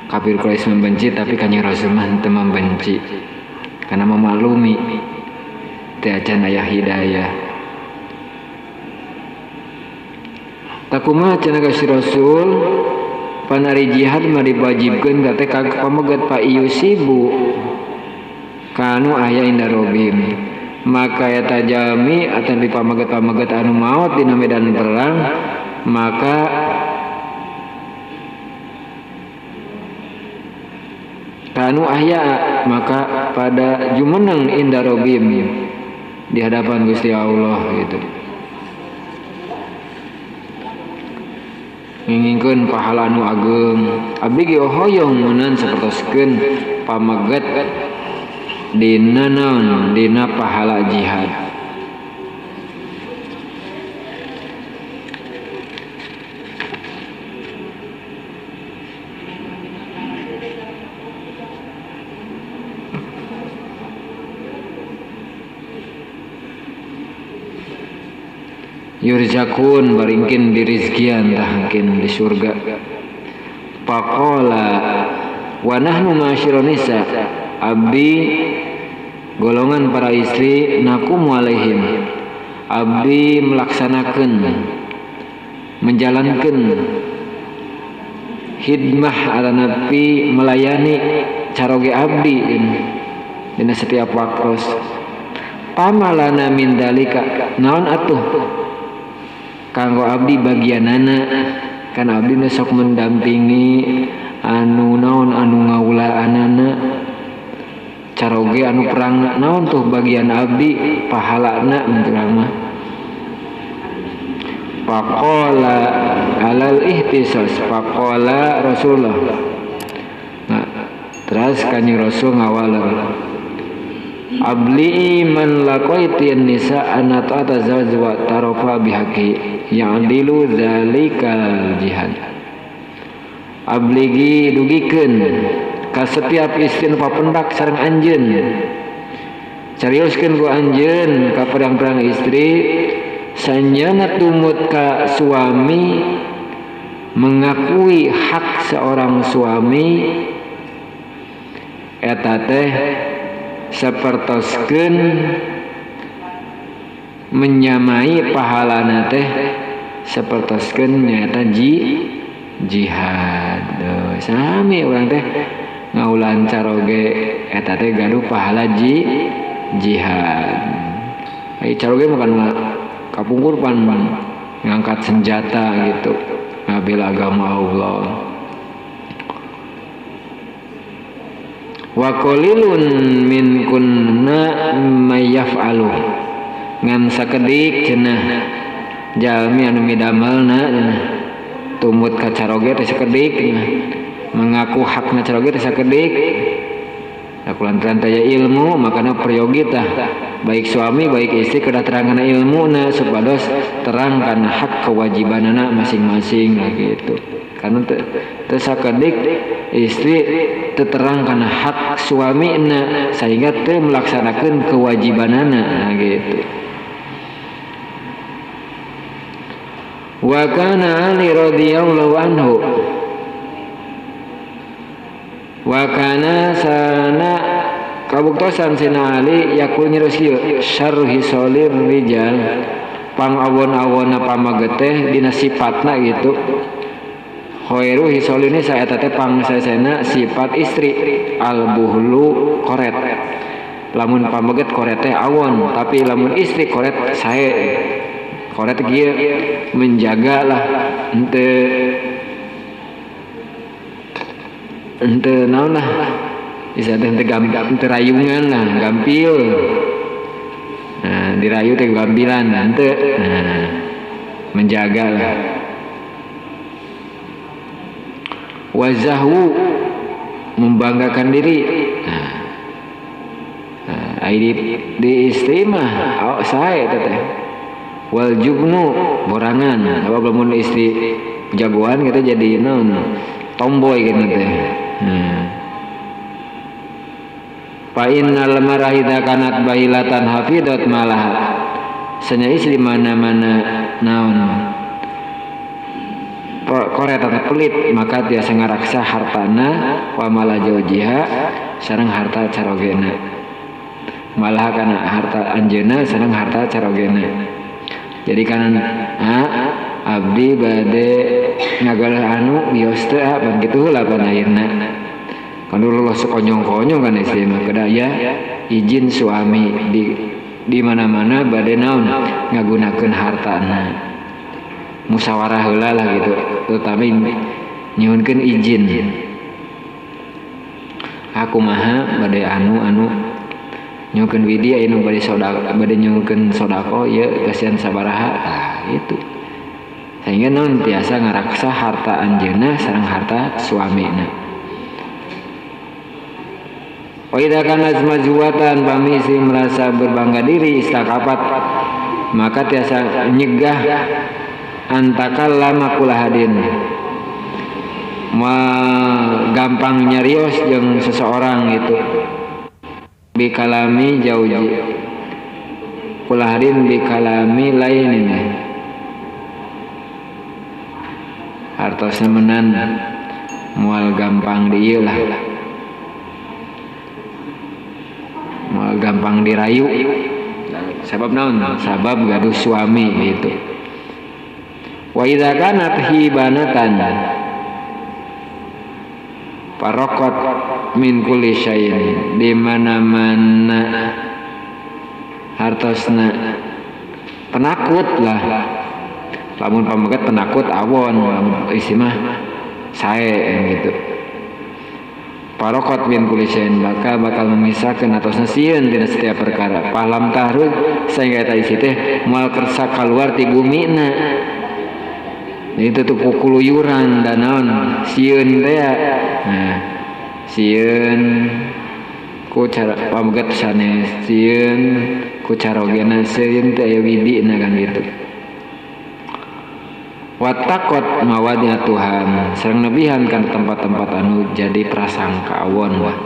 kafir Quraisy membenci, tapi Kanjeng Rasul mah henteu membenci karena memaklumi teu acan aya hidayah. Takumaha cenah ka si Rasul panari jihad mah diwajibkeun ka teh ka pamegat pa yusibu kanu aya inda robim. Maka eta jalmi atawa di pamegat-pamegat anu maot dina medan perang maka kanu ahya, maka pada jumeneng inda robim di hadapan Gusti Allah gitu. Ngingingkeun pahala anu ageung. Abdi ge hoyong meunang sapertoskeun pamegat dina naon dina pahala jihad. Yurzakun baringkin dirizkian tahangkin di surga. Faqala wa nahnu ma'asyiran nisa, abdi golongan para istri nakumu alaihim, abdi melaksanakan menjalankan khidmah ala nabi, melayani caroge abdi dina setiap waktu. Pamalana min dalika, naon atuh kanggo abdi bagianana, kan abdi nu sok mendampingi anu naon anu ngawulaanana caroge anu perangna, naon tuh bagian abdi pahalana menurut mah. Faqala alal ihtisas, faqala Rasulullah. Nah, terus Kanjeng Rasul ngawaler Abli man laqaiti nisa anna ta'ata zawj wa tarafa bihaqi ya'dilu zalikal jihad. Abligi dugikeun ka setiap istri nu papendak sareng anjeun. Carioskeun ku anjeun ka pirang-pirang istri sanyana tumut ka suami mengakui hak seorang suami eta teh sapertoskeun menyamai pahalana teh sapertoskeun nyaeta jihad. Sami urang teh ngaulan caroge eta teh gaduh pahala jihad. Ai caroge mah kan kapungkur pan ngangkat senjata gitu ngabela agama Allah. Wa qalilun min kunna mayyaf'alu ngan sakedik cenah jalmi anu midamelna cenah tumut ka caroge teh sakedik cenah mengaku hakna caroge teh sakedik. Da kulantaran teh ilmu makana peryogi tah baik suami baik istri kedah terang kana ilmuna supados terang kana hak kewajibanana masing-masing lah gitu. Karena teu sakedik istri terang karena hak suamina sehingga teu melaksanakan kewajibanana nah, gitu. Wa kana Ali radhiyallahu anhu wa kana sana kabuktosan sina Ali yakul nyerus kieu syarhi solir rijal pang awon-awonna pamaget teh dina sifatna gitu. Khairu hisolini saya teh pangsesena sifat istri al-buhlu koret. Lamun pameget koret teh awon, tapi lamun istri koret sae. Koret kieu menjaga lah henteu naon lah. Bisa teh henteu henteu rayungan lah, gampil. Nah, dirayu teh gampilan henteu. Nah, menjaga lah. Wazahwu membanggakan diri. Nah, di istri mah sae teh. Wal jubnu borangan. Apa lamun istri jagoan kita jadi naon tomboy gitu teh. Fa innal marahida kanat bahilatan hafidot malah. Senya istri mana-mana naon koret atau pelit maka tiasa ngaraksa hartana wa mala jaujiha sareng harta carogena malah kana harta anjeuna sareng harta carogena. Jadi kanan abdi bade ngagalah anu bios teh pan kitu heula pan ayeuna kan dulu sekonyong-konyong kan istri mah kedah ya izin suami di mana-mana bade naon ngagunakeun hartana musyawarah heula lah gitu, tetapi nyuhunkeun izin. Aku maha bade anu nyuhunkeun widi aya nu bade sedekah, bade nyuhunkeun sedekah ieu kasihan sabaraha tah gitu. Sehingga naon tiasa ngaraksa harta anjeunna sareng harta suamina. Wa idza kana mazwatan pami istri merasa berbangga diri istakapat maka tiasa nyegah antakallama kulahadin ma gampang nyarios jeung seseorang gitu bikalami jauji kulahadin bikalami lain ini hartosna menan moal gampang di ieu lah moal gampang dirayu sabab naon sabab gaduh suami gitu. Wa idza kanat hibanatan parokot min kulli syai'in di mana-mana hartosna penakut lah lamun pameget penakut awon lamun istri mah sae gitu. Parokot min kulli syai'in maka bakal memisahkeun atosna sieun dina setiap perkara pahlam tahrud sehingga eta istri teh moal kersa kaluar ti bumina. Itu tuh kukuluyuran dan naon sieun teh. Nah, sieun ku ku cara pameget sanes sieun ku carogena sieun teu aya widina kan gitu. Watakot mawadnya Tuhan sareng nebihan kan tempat-tempat anu jadi prasangka awon wah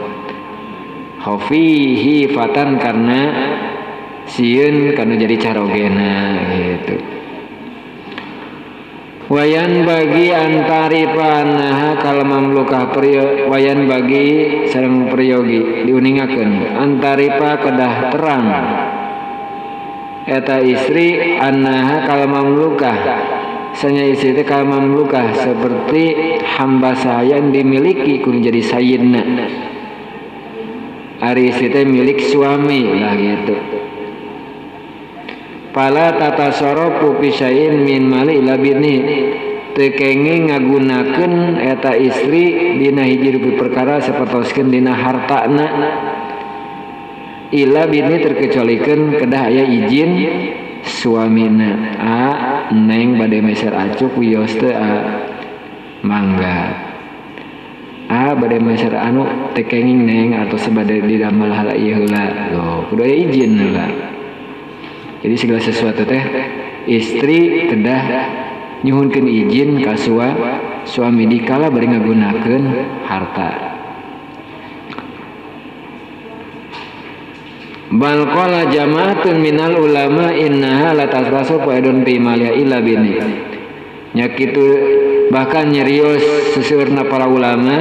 khafihi fatan karena sieun kanu jadi carogena gitu. Wayan bagi antaripa naha kal mamlukah priyo wayan bagi sareng priyogi diuningakeun antaripa kedah terang eta istri annaha kal mamlukah sanya istri teh kal mamlukah seperti hamba sahaya yang dimiliki kudu jadi sayyidna. Ari istri teh milik suami lah gitu. Pala tatasarrafu fi syai'in min mali ila bini teu kenging ngagunakeun eta istri dina hiji rupi perkara sapertoskeun dina hartana ila bini terkecualikeun kedah aya izin suamina. A neng bade meser acuk wios teu a mangga a bade meser anu teu kenging neng atau sebade didamel hala ieu heula loh kudu aya izin heula. Jadi segala sesuatu teh istri kedah nyuhunkeun izin ka suami dikala bari ngagunakeun harta. Bal qala jama'atun minal ulama innaha la tasrasu aidon fi maliha illa bini. Nya kitu bahkan nyerios seseueurna para ulama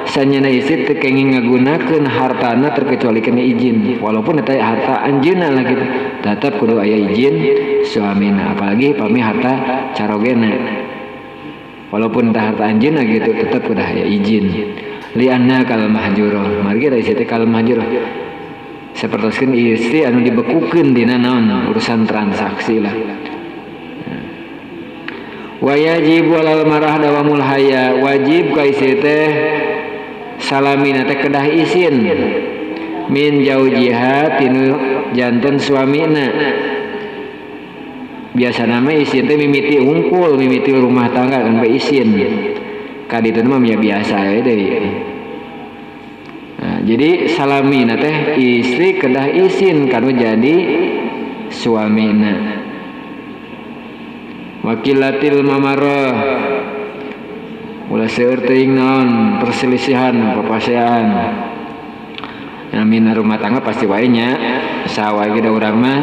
sanyana istri teu kenging ngagunakeun hartana terkecuali kana izin walaupun eta harta anjeunna lah gitu tetap kudu aya izin suamina apalagi pami harta carogena walaupun eta harta anjeunna gitu tetap kudu aya izin lianna kal mahjurah margi da istri teh kal mahjurah sapertoskeun istri anu dibekukeun dina naon urusan transaksi lah. Wajib alal marah dawamul haya wajib ka istri teh salamina teh kedah isin min jaujiha tinu janten suamina. Biasana mah isin teh mimiti hungkul mimiti rumah tangga kan bae isin ka ditu mah ya biasa we deui. Nah, jadi salamina teh istri kedah isin kanu jadi suamina. Wakilatil mamarah ulah seueur teuing naon perselisihan papasean namina rumah tangga pasti wae nya saha wae ge da urang mah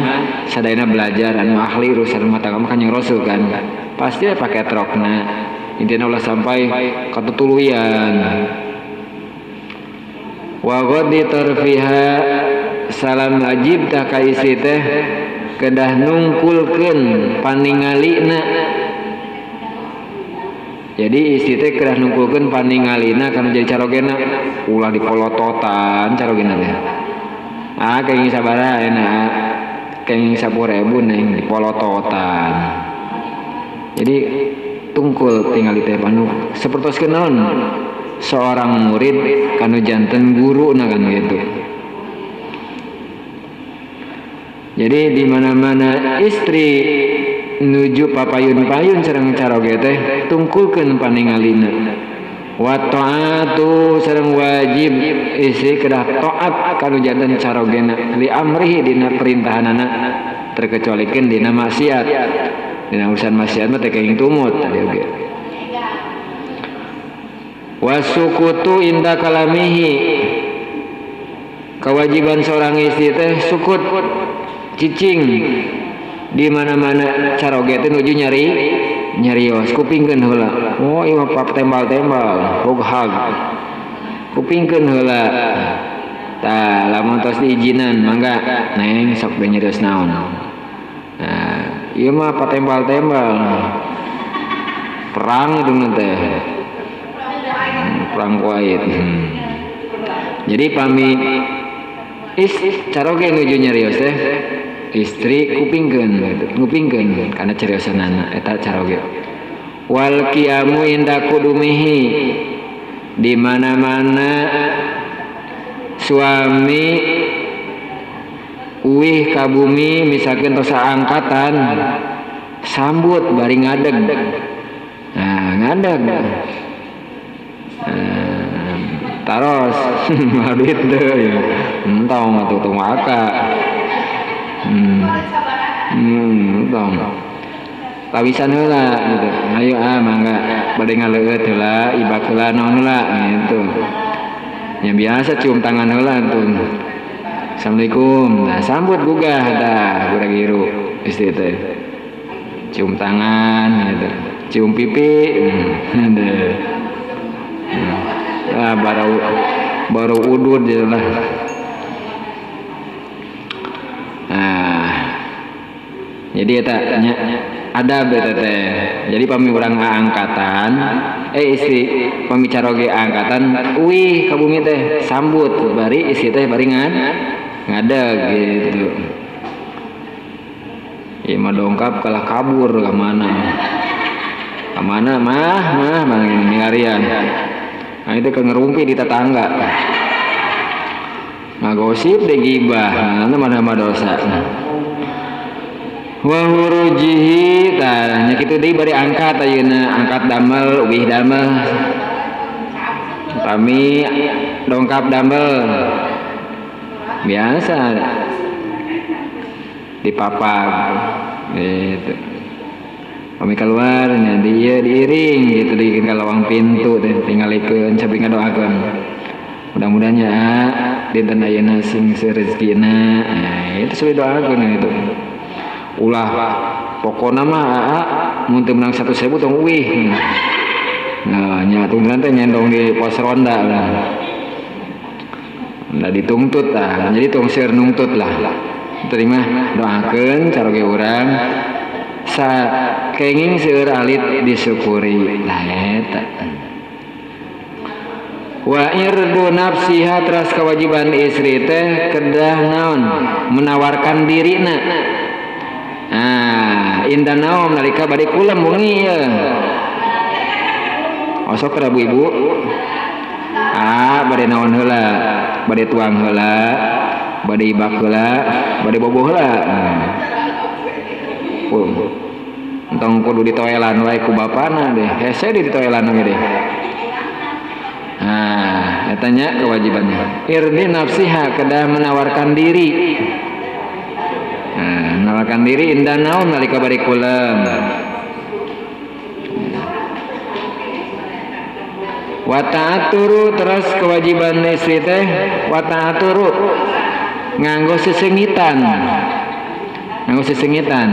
sadayana belajar anu ahli urusan rumah tangga mah kanjeng Rasul kan pasti pake trokna intina ulah sampai katutuluyan. Wa ghaddi tarfiha salam wajib tah ka istri teh kedah nungkulkeun paningalina. Jadi istri teh kedah nungkulkeun paningalina kana jadi carogena ulah dipolototan carogena teh. Ah kenging sabaraha enak kenging 10.000 neng dipolototan. Jadi tungkul tingali teh panu sapertoskeun naon seorang murid kanu janten guru na kan gitu. Jadi di mana-mana istri nuju papayun-payun sareng caroge teh tungkulkeun paningalina. Wa ta'atu sareng wajib istri kedah taat kanu janten carogena li amrihi dina perintahanana terkecualikeun dina maksiat. Dina urusan maksiat mah teh kenging tumut tadi oge. Wasukutu inda kalamihi kewajiban seorang istri teh sukut cicing di mana-mana caroge teh nuju nyari nyarios kupingkeun heula. Oh ieu mah tembal-tembal hug-hag kupingkeun heula. Tah lamun tos diizinan mangga neng sok be nyarios naon. Nah ieu mah patembal-tembal perang itu teh perang Kuwait. Jadi pami is caroge nuju nyarios teh istri kupingkeun gitu ngupingkeun kana cariosanana eta caroge. Wal qiyamu inda kudumihi di mana-mana suami uih ka bumi misalkan tos angkatan sambut bari ngadeg. Nah ngadeg. Nah, Taros duit teu ya. Entong atuh tong waka. Entong. Tawisan heula gitu. Ayo ah mangga bade ngaleueut heula, ibak heula naon heula gitu. Ya biasa cium tangan heula tuh. Assalamualaikum. Nah, sambut gugah dah budak hirup istri teh. Cium tangan gitu. Cium pipi. Ah, baru udud gitu lah. Nah, jadi eta nya adab eta teh. Jadi pami urang angkatan, istri pami caroge angkatan, uih ka bumi teh sambut bari istri teh bari ngadeg gitu. Ieu mah dongkap kalah kabur ka mana. Ka mana mah mah milarian. Nah itu ke ngerumpi di tetangga. Ngagosip deh gibah, nah, itu mana dosa. Wa hurujihi tah nya kitu deui bari angkat ayeuna, angkat damel, uih damel. Kami dongkap damel. Biasa dipapag gitu. Kami keluar nya dia diiring gitu diiring ka lawang pintu teh tingalikeun sabi ngadoakeun. Mudah-mudahan ya dinten ayeuna sing rezekina. Nah, itu sudah doakeun itu. Ulah pokona mah aa mun teu menang 1.000 tong uih. Nah, nya tungguan teh nyendong di pos ronda lah. Nah dituntut lah, jadi tong seur nungtut lah. Terima doakeun caroge urang sa kenging seueur alit disyukuri. Nah eta. Wa irdu nafsiha teras kewajiban istri teh kedah naon menawarkan dirina. Ah, indah naon nalika bade kulem wengi ye. Osok rabu ibu. Ah, bade naon heula, bade tuang heula, bade ibak heula, bade bobo heula. Entong kudu ditoelan wae ku bapana deh. Hese di ditoelan we deh. Nah, eta nya kewajibannya. Irdi nafsiha kedah menawarkan diri. Nah, menawarkan diri indah naon nalika bari kulem. Wa ta'aturu terus kewajiban istri teh wa ta'aturu nganggo sesengitan. Nganggo sesengitan.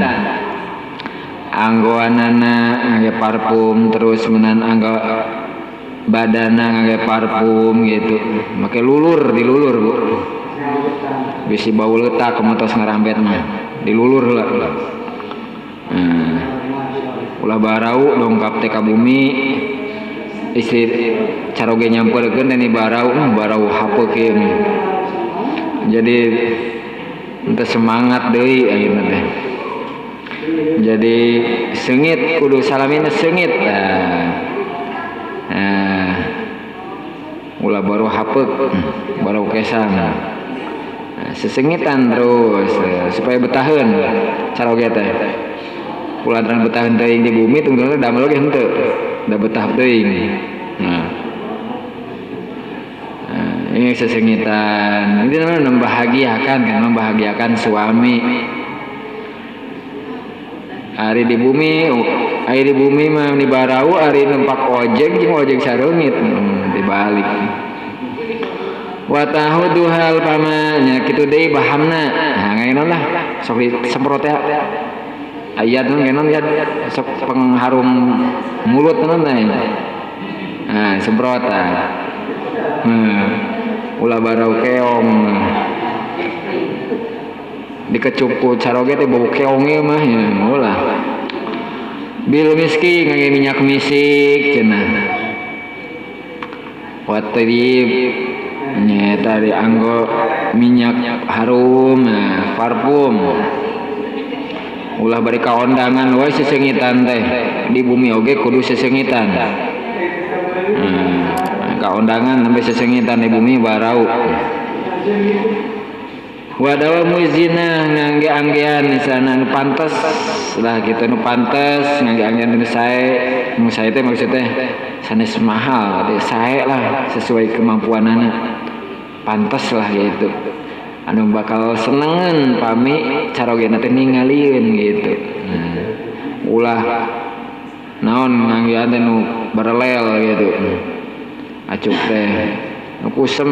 Anggoanana ngangge parfum terus menan anggo badana ngangge parfum gitu. Make lulur dilulur Bu. Bisi bau letak kumatos ngarambet mah. Dilulur heula. Nah, ulah barau dongkap teh ka bumi. Istri caroge nyamperkeun teh ni barau, barau hapeuk ieu. Jadi henteu semangat deui ayeuna teh. Jadi seungit kudu salamina seungit. Nah, ulah baru hapeuk, baru kesang. Nah, sesengitan terus supaya betaheun caroge teh. Ulah terang betaheun teuing di bumi tungtungna damel oge henteu. Da betah teuing. Nah. Nah, ini sesengitan. Ini namanya membahagiakan kan, membahagiakan suami. Ari di bumi, ari di bumi mah di barau, ari numpak ojek jeung ojek sareungit, dibalik. Wa tahuduhal pamanya kitu deui bahamna. Nah, ngaenon lah, sok disemprot ya. Ayat nun ngenon ya sok pengharum mulut nun teh. Nah, semprot ah. Ulah barau keong. Dikecup ku caroge teh bau keong ieu mah ya ulah. Bil miski ngangge minyak misik cenah. Wa thayyib nyaeta dianggo minyak harum, nah, parfum. Ulah bari kaondangan wae sesengitan teh di bumi oge kudu sesengitan. Kaondangan sampai sesengitan di bumi barau. Wadawa muzina ngangge-anggean misalna nu pantes lah gitu, nu pantes ngangge-anggean nu sae, nu sae teh maksudnya sanes mahal, teh sae lah sesuai kemampuanana. Pantes lah gitu. Anu bakal senengan pami carogena teh ningalieun gitu. Nah, ulah naon nganggean teh nu barelel gitu. Acuk teh nu kusem.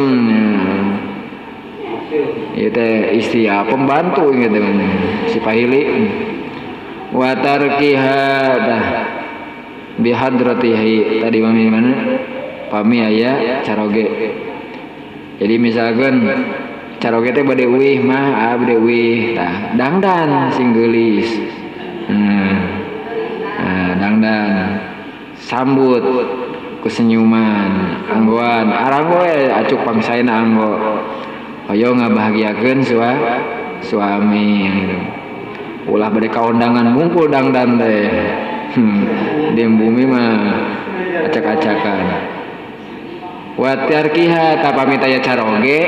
Ieu teh istri ya pembantu gitu si pahili. Wa tarkiha dah bihadratihi tadi mami mana pami aya caroge. Jadi misalkan caroge teh bade uih mah bade uih tah dangdan sing geulis. Nah, dangdan sambut ku senyuman anggoan aranggo we acuk pangsaena anggo. Hoyong ngabahagiakeun suami gitu. Ulah bade kaundangan mungkul dangdan teh. Di bumi mah acak-acakan. Wa tarkiha ta pamit aya caroge,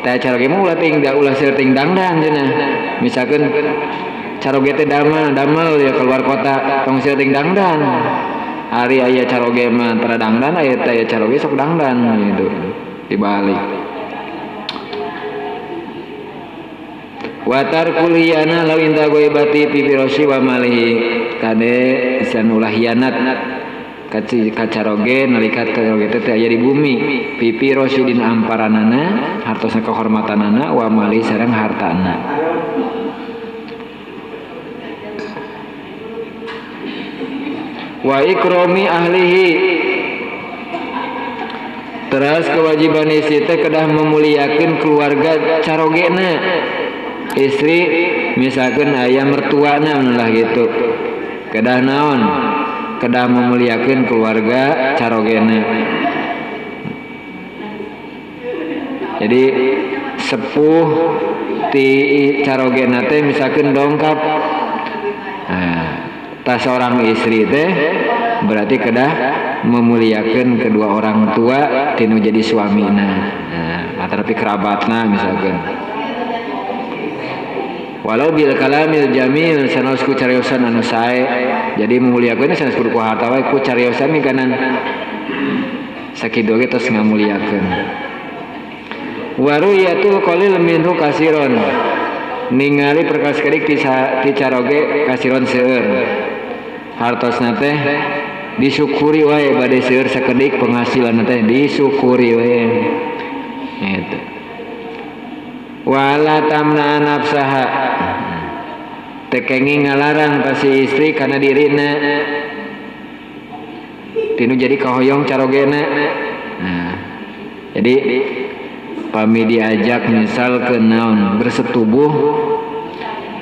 teh caroge mah ulah ting da ulah seueur ting dangdan cenah. Misalkeun caroge teh damel ya keluar kota tong seueur ting dangdan. Ari aya caroge mah tara dangdan, aya teh aya caroge sok dangdan gitu. Dibalik. Wa tarkul hiyana law inda ghaibati fi firasyi wa malihi kade isan ulah hianat kacaroge nalika caroge teh aya di bumi fi firasyi dina amparanana hartosna kehormatanana wa mali sareng hartana. Wa ikrami ahlihi teras kewajiban istri teh kedah memuliakeun keluarga carogena. Istri misalkan ayah mertuana lah gitu kedah naon kedah memuliakan keluarga carogena. Jadi sepuh ti carogena teh misalkan dongkap, nah, tas seorang istri teh berarti kedah memuliakan kedua orang tua tinu jadi suamina, nah, tapi kerabatna misalkan. Walau bil kalamil jamil sanaos ku cariosan anu sae. Jadi memuliakeun sanes kudu ku harta wae ku cariosan mikanan sakitu ge tos ngamuliakeun. Wa ru'yatul qalil minhu kasiron. Ningali perkara sakedik ti caroge kasiron seueur. Hartosna teh disyukuri wae bade seueur sakedik penghasilan teh disyukuri wae. Gitu. Wala tamna nafsaha tekengi ngalarang pasti istri karena dirina tinu jadi kahoyong carogena. Nah, jadi pami diajak misal ke naon bersetubuh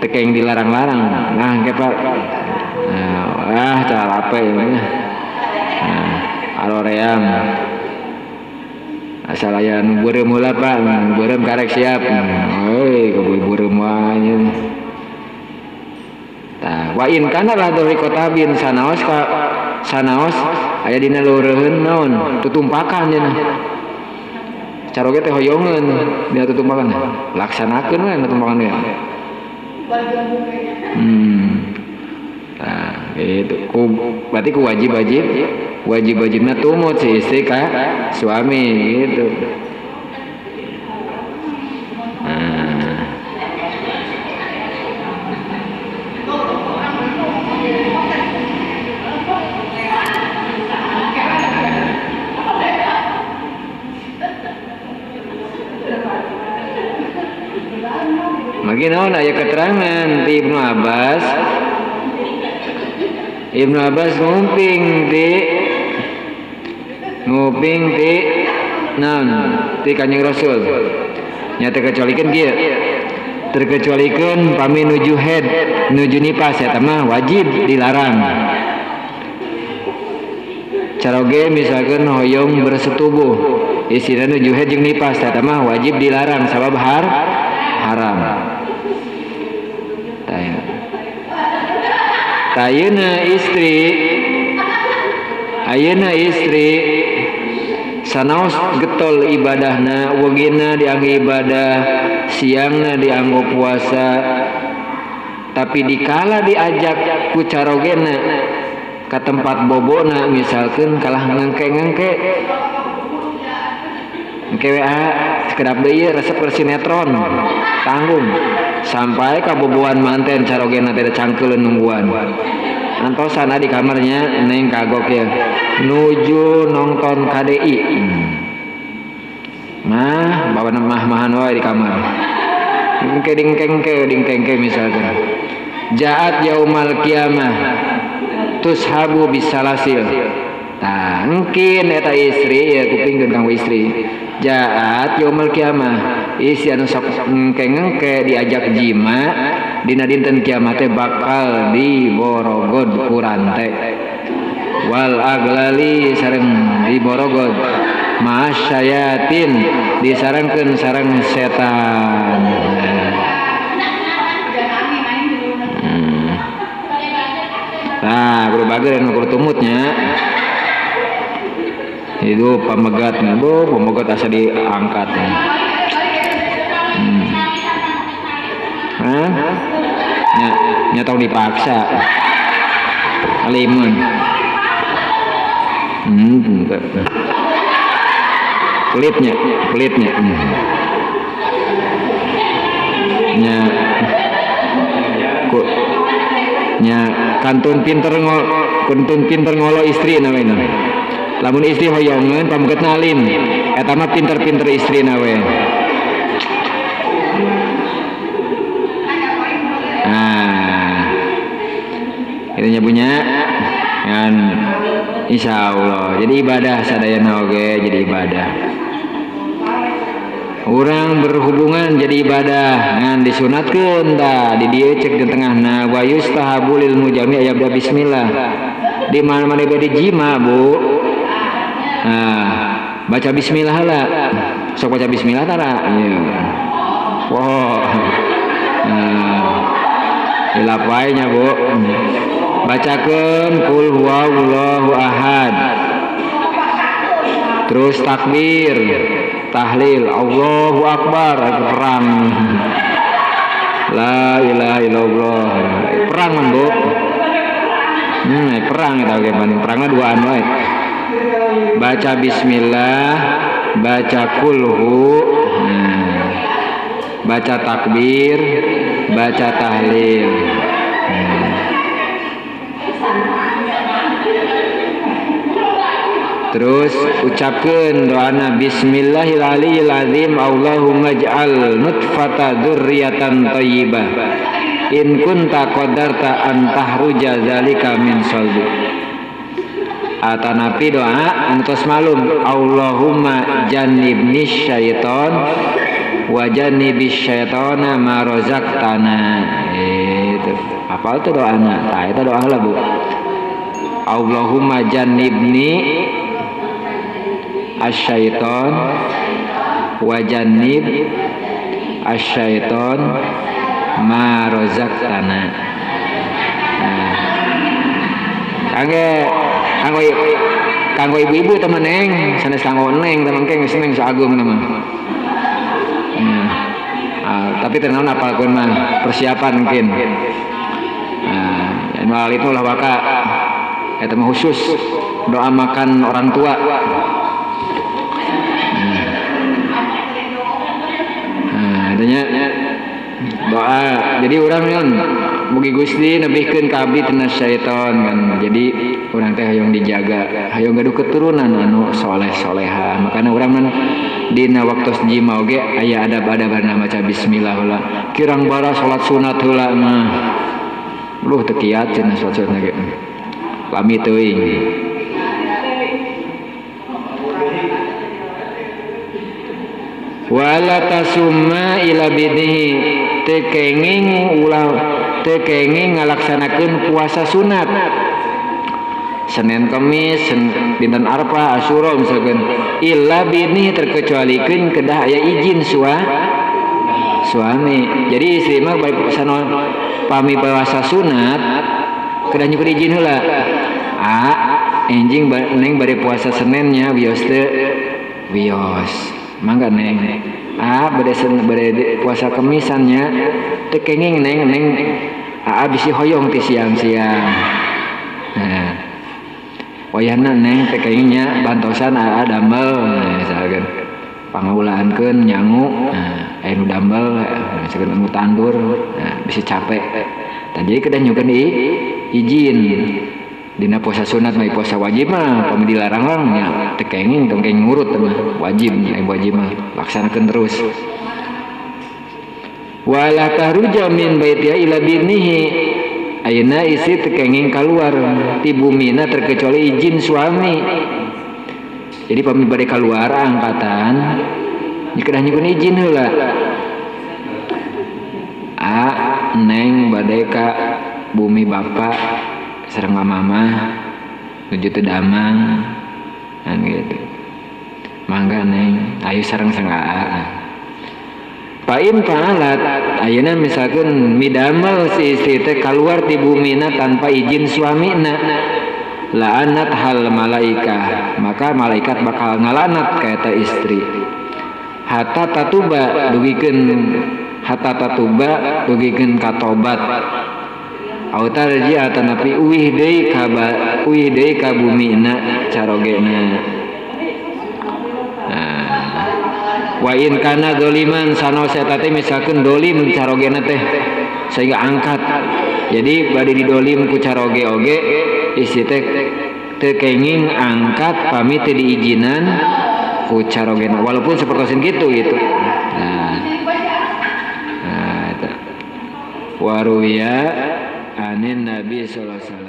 tekeng dilarang-larang. Nah, kepa nah, cara apa ya? Nah, aloream asal aya nu beureum heula Pak, beureum karek siap. Heuy, kabui beureum wae. Tah, wa in kana lah dari kota bin sanaos ka sanaos aya dina leureun naon tutumpakan cenah. Caroge teh hoyongeun dina tutumpakan. Laksanakeun we tutumpakan teh. Tah, gitu. Ku berarti ku wajib-wajib wajib-wajibna tumut si istri ka suami gitu. Nah. Mungkin naon aya keterangan di Ibnu Abbas. Ibnu Abbas nguping ti naon ti Kanjeng Rasul. Nya terkecualikeun kieu. Terkecualikeun pami nuju head, nuju nipas eta mah wajib dilarang. Caroge misalkan hoyong bersetubuh, istina nuju head jeung nipas eta mah wajib dilarang sabab haram. Ayeuna istri Sanaos getol ibadahna, wegina dianggo ibadah, siangna dianggo puasa. Tapi dikala diajak ku carogena ka tempat bobona misalkan kalah ngengke-ngengke. Engke WA sekedap deui resep ke sinetron. Tanggung sampai ka boboan manten carogena teh cangkeuleun nungguan. Antosan di kamarnya neng kagok ya nuju nonton KDI. Mah bawa mah-mahan wae di kamar. Engke dingkengke dingkengke misalkan. Jaat yaumal kiamah tushabu bisalasil. Tah engkin eta istri ya kupingkeun kanggo istri. Jaat yaumal kiamah isi anu sok engke-engke diajak jima dina dinten kiamat teh bakal diborogod ku rante. Wal aglali sareng diborogod ma'asyayatin disarengkeun sareng setan. Nah, kudu bager anu kudu tumutnya. Itu pamegat, bu, pamegat asa diangkat. Hah? Nya, nya tong dipaksa. Limun. Pelitnya, pelitnya. Nya. Ku nya kantun pinter ngol, kantun pinter ngolo istri namanya. Lamun istri hoyongeun pamegetna alim, eta mah pinter-pinter istri nawe. Nah, itu nya punya kan insyaallah. Jadi ibadah sadayana oge jadi ibadah. Orang berhubungan jadi ibadah ngan disunatkeun tah di dieu cek di tengahna wa yustahabu lil mujami ayabda bismillah. Di mana-mana bade jima, Bu. Nah, baca bismillah lah. Sok baca bismillah tara. Iya. Wow. Nah, dilapainya, Bu. Bacakeun qul huwallahu ahad. Terus takbir, tahlil, Allahu akbar, perang. La ilaha illallah. Perang man, Bu. Perang eta oge pan. Perangna duaan wae. Baca bismillah, baca kulhu, baca takbir, baca tahlil. Terus ucapkeun doana bismillahirrahmanirrahim Allahumma ij'al nutfata dzurriatan thayyibah in kunta qadarta an tahruja zalika min salbi. Atanapi doa anu tos malum Allahumma jannibni syaiton wa jannibis syaitona ma razaqtana. Itu apa tuh doana? Tah eta doa lah, Bu. Allahumma jannibni asyaiton wa jannib asyaiton ma razaqtana. Nah, kanggo kanggo ibu-ibu teman neng sanes kanggo neng teman keng geus neng sagung mah. Nah, tapi teu naon apalkeun mah persiapan mungkin. Nah, anu itu lah waka eta mah khusus doa makan orang tua. Nah, adanya doa. Jadi urang kan mugi Gusti nebihkeun ka abdi tina syaiton kan. Jadi urang teh hoyong dijaga, hoyong gaduh keturunan anu soleh-soleha. Makana urang mah dina waktos jima oge aya adab-adabna maca bismillah heula. Kirang bara salat sunat heula mah. Luh teu kiat cenah salat sunat ge. Lami teuing. Wala tasumma ila bidnihi teu kenging ulah teu kenging ngalaksanakeun puasa sunat Senin Kemis, dinten Arfah, Asyura misalkan illa bidnihi terkecualikeun kedah aya izin suami. Jadi istri mah baik sano pami puasa sunat kedah nyukur izin heula. Ah, enjing neng bade puasa Senennya wios teu. Wios mangga neng ah bade puasa kemisannya teu kenging neng neng aa bisi hoyong ti siang-siang. Nah wayahna neng teu kengingnya bantosan aa damel misalkan pangulaankeun nyangu nah aya nu damel misalkan anu tandur nah bisi capek. Tah jadi kedah nyukeun izin dina puasa sunat mah puasa wajib mah pami dilarang nya teu kenging tong kenging ngurut mah wajib nya wajib mah laksanakeun terus. Wala tahruja min baitiha ila binihi ayeuna istri teu kenging kaluar ti bumina terkecuali izin suami. Jadi pami bade kaluar angkatan kedah nyuhun izin heula. A neng bade ka bumi bapak sareng mama nuju teu damang kan gitu. Mangga neng ayo sareng-sareng aa. Pain fa'alat ayeuna misalkeun midamel si istri teh kaluar ti bumina tanpa izin suamina la'anat hal malaikah maka malaikat bakal ngalanat ka eta istri hatta tatuba dugikeun ka tobat au tarji'a tanapi uih deui ka bumina carogena. Nah wa in kana doliman sanaos eta teh misalkeun dolim carogena teh sehingga angkat. Jadi bade didolim ku caroge oge istri teh teu kenging angkat pami teu diizinan ku carogena walaupun sapertosin kitu gitu. Nah nah eta waruya anin Nabi sallallahu alaihi wasallam.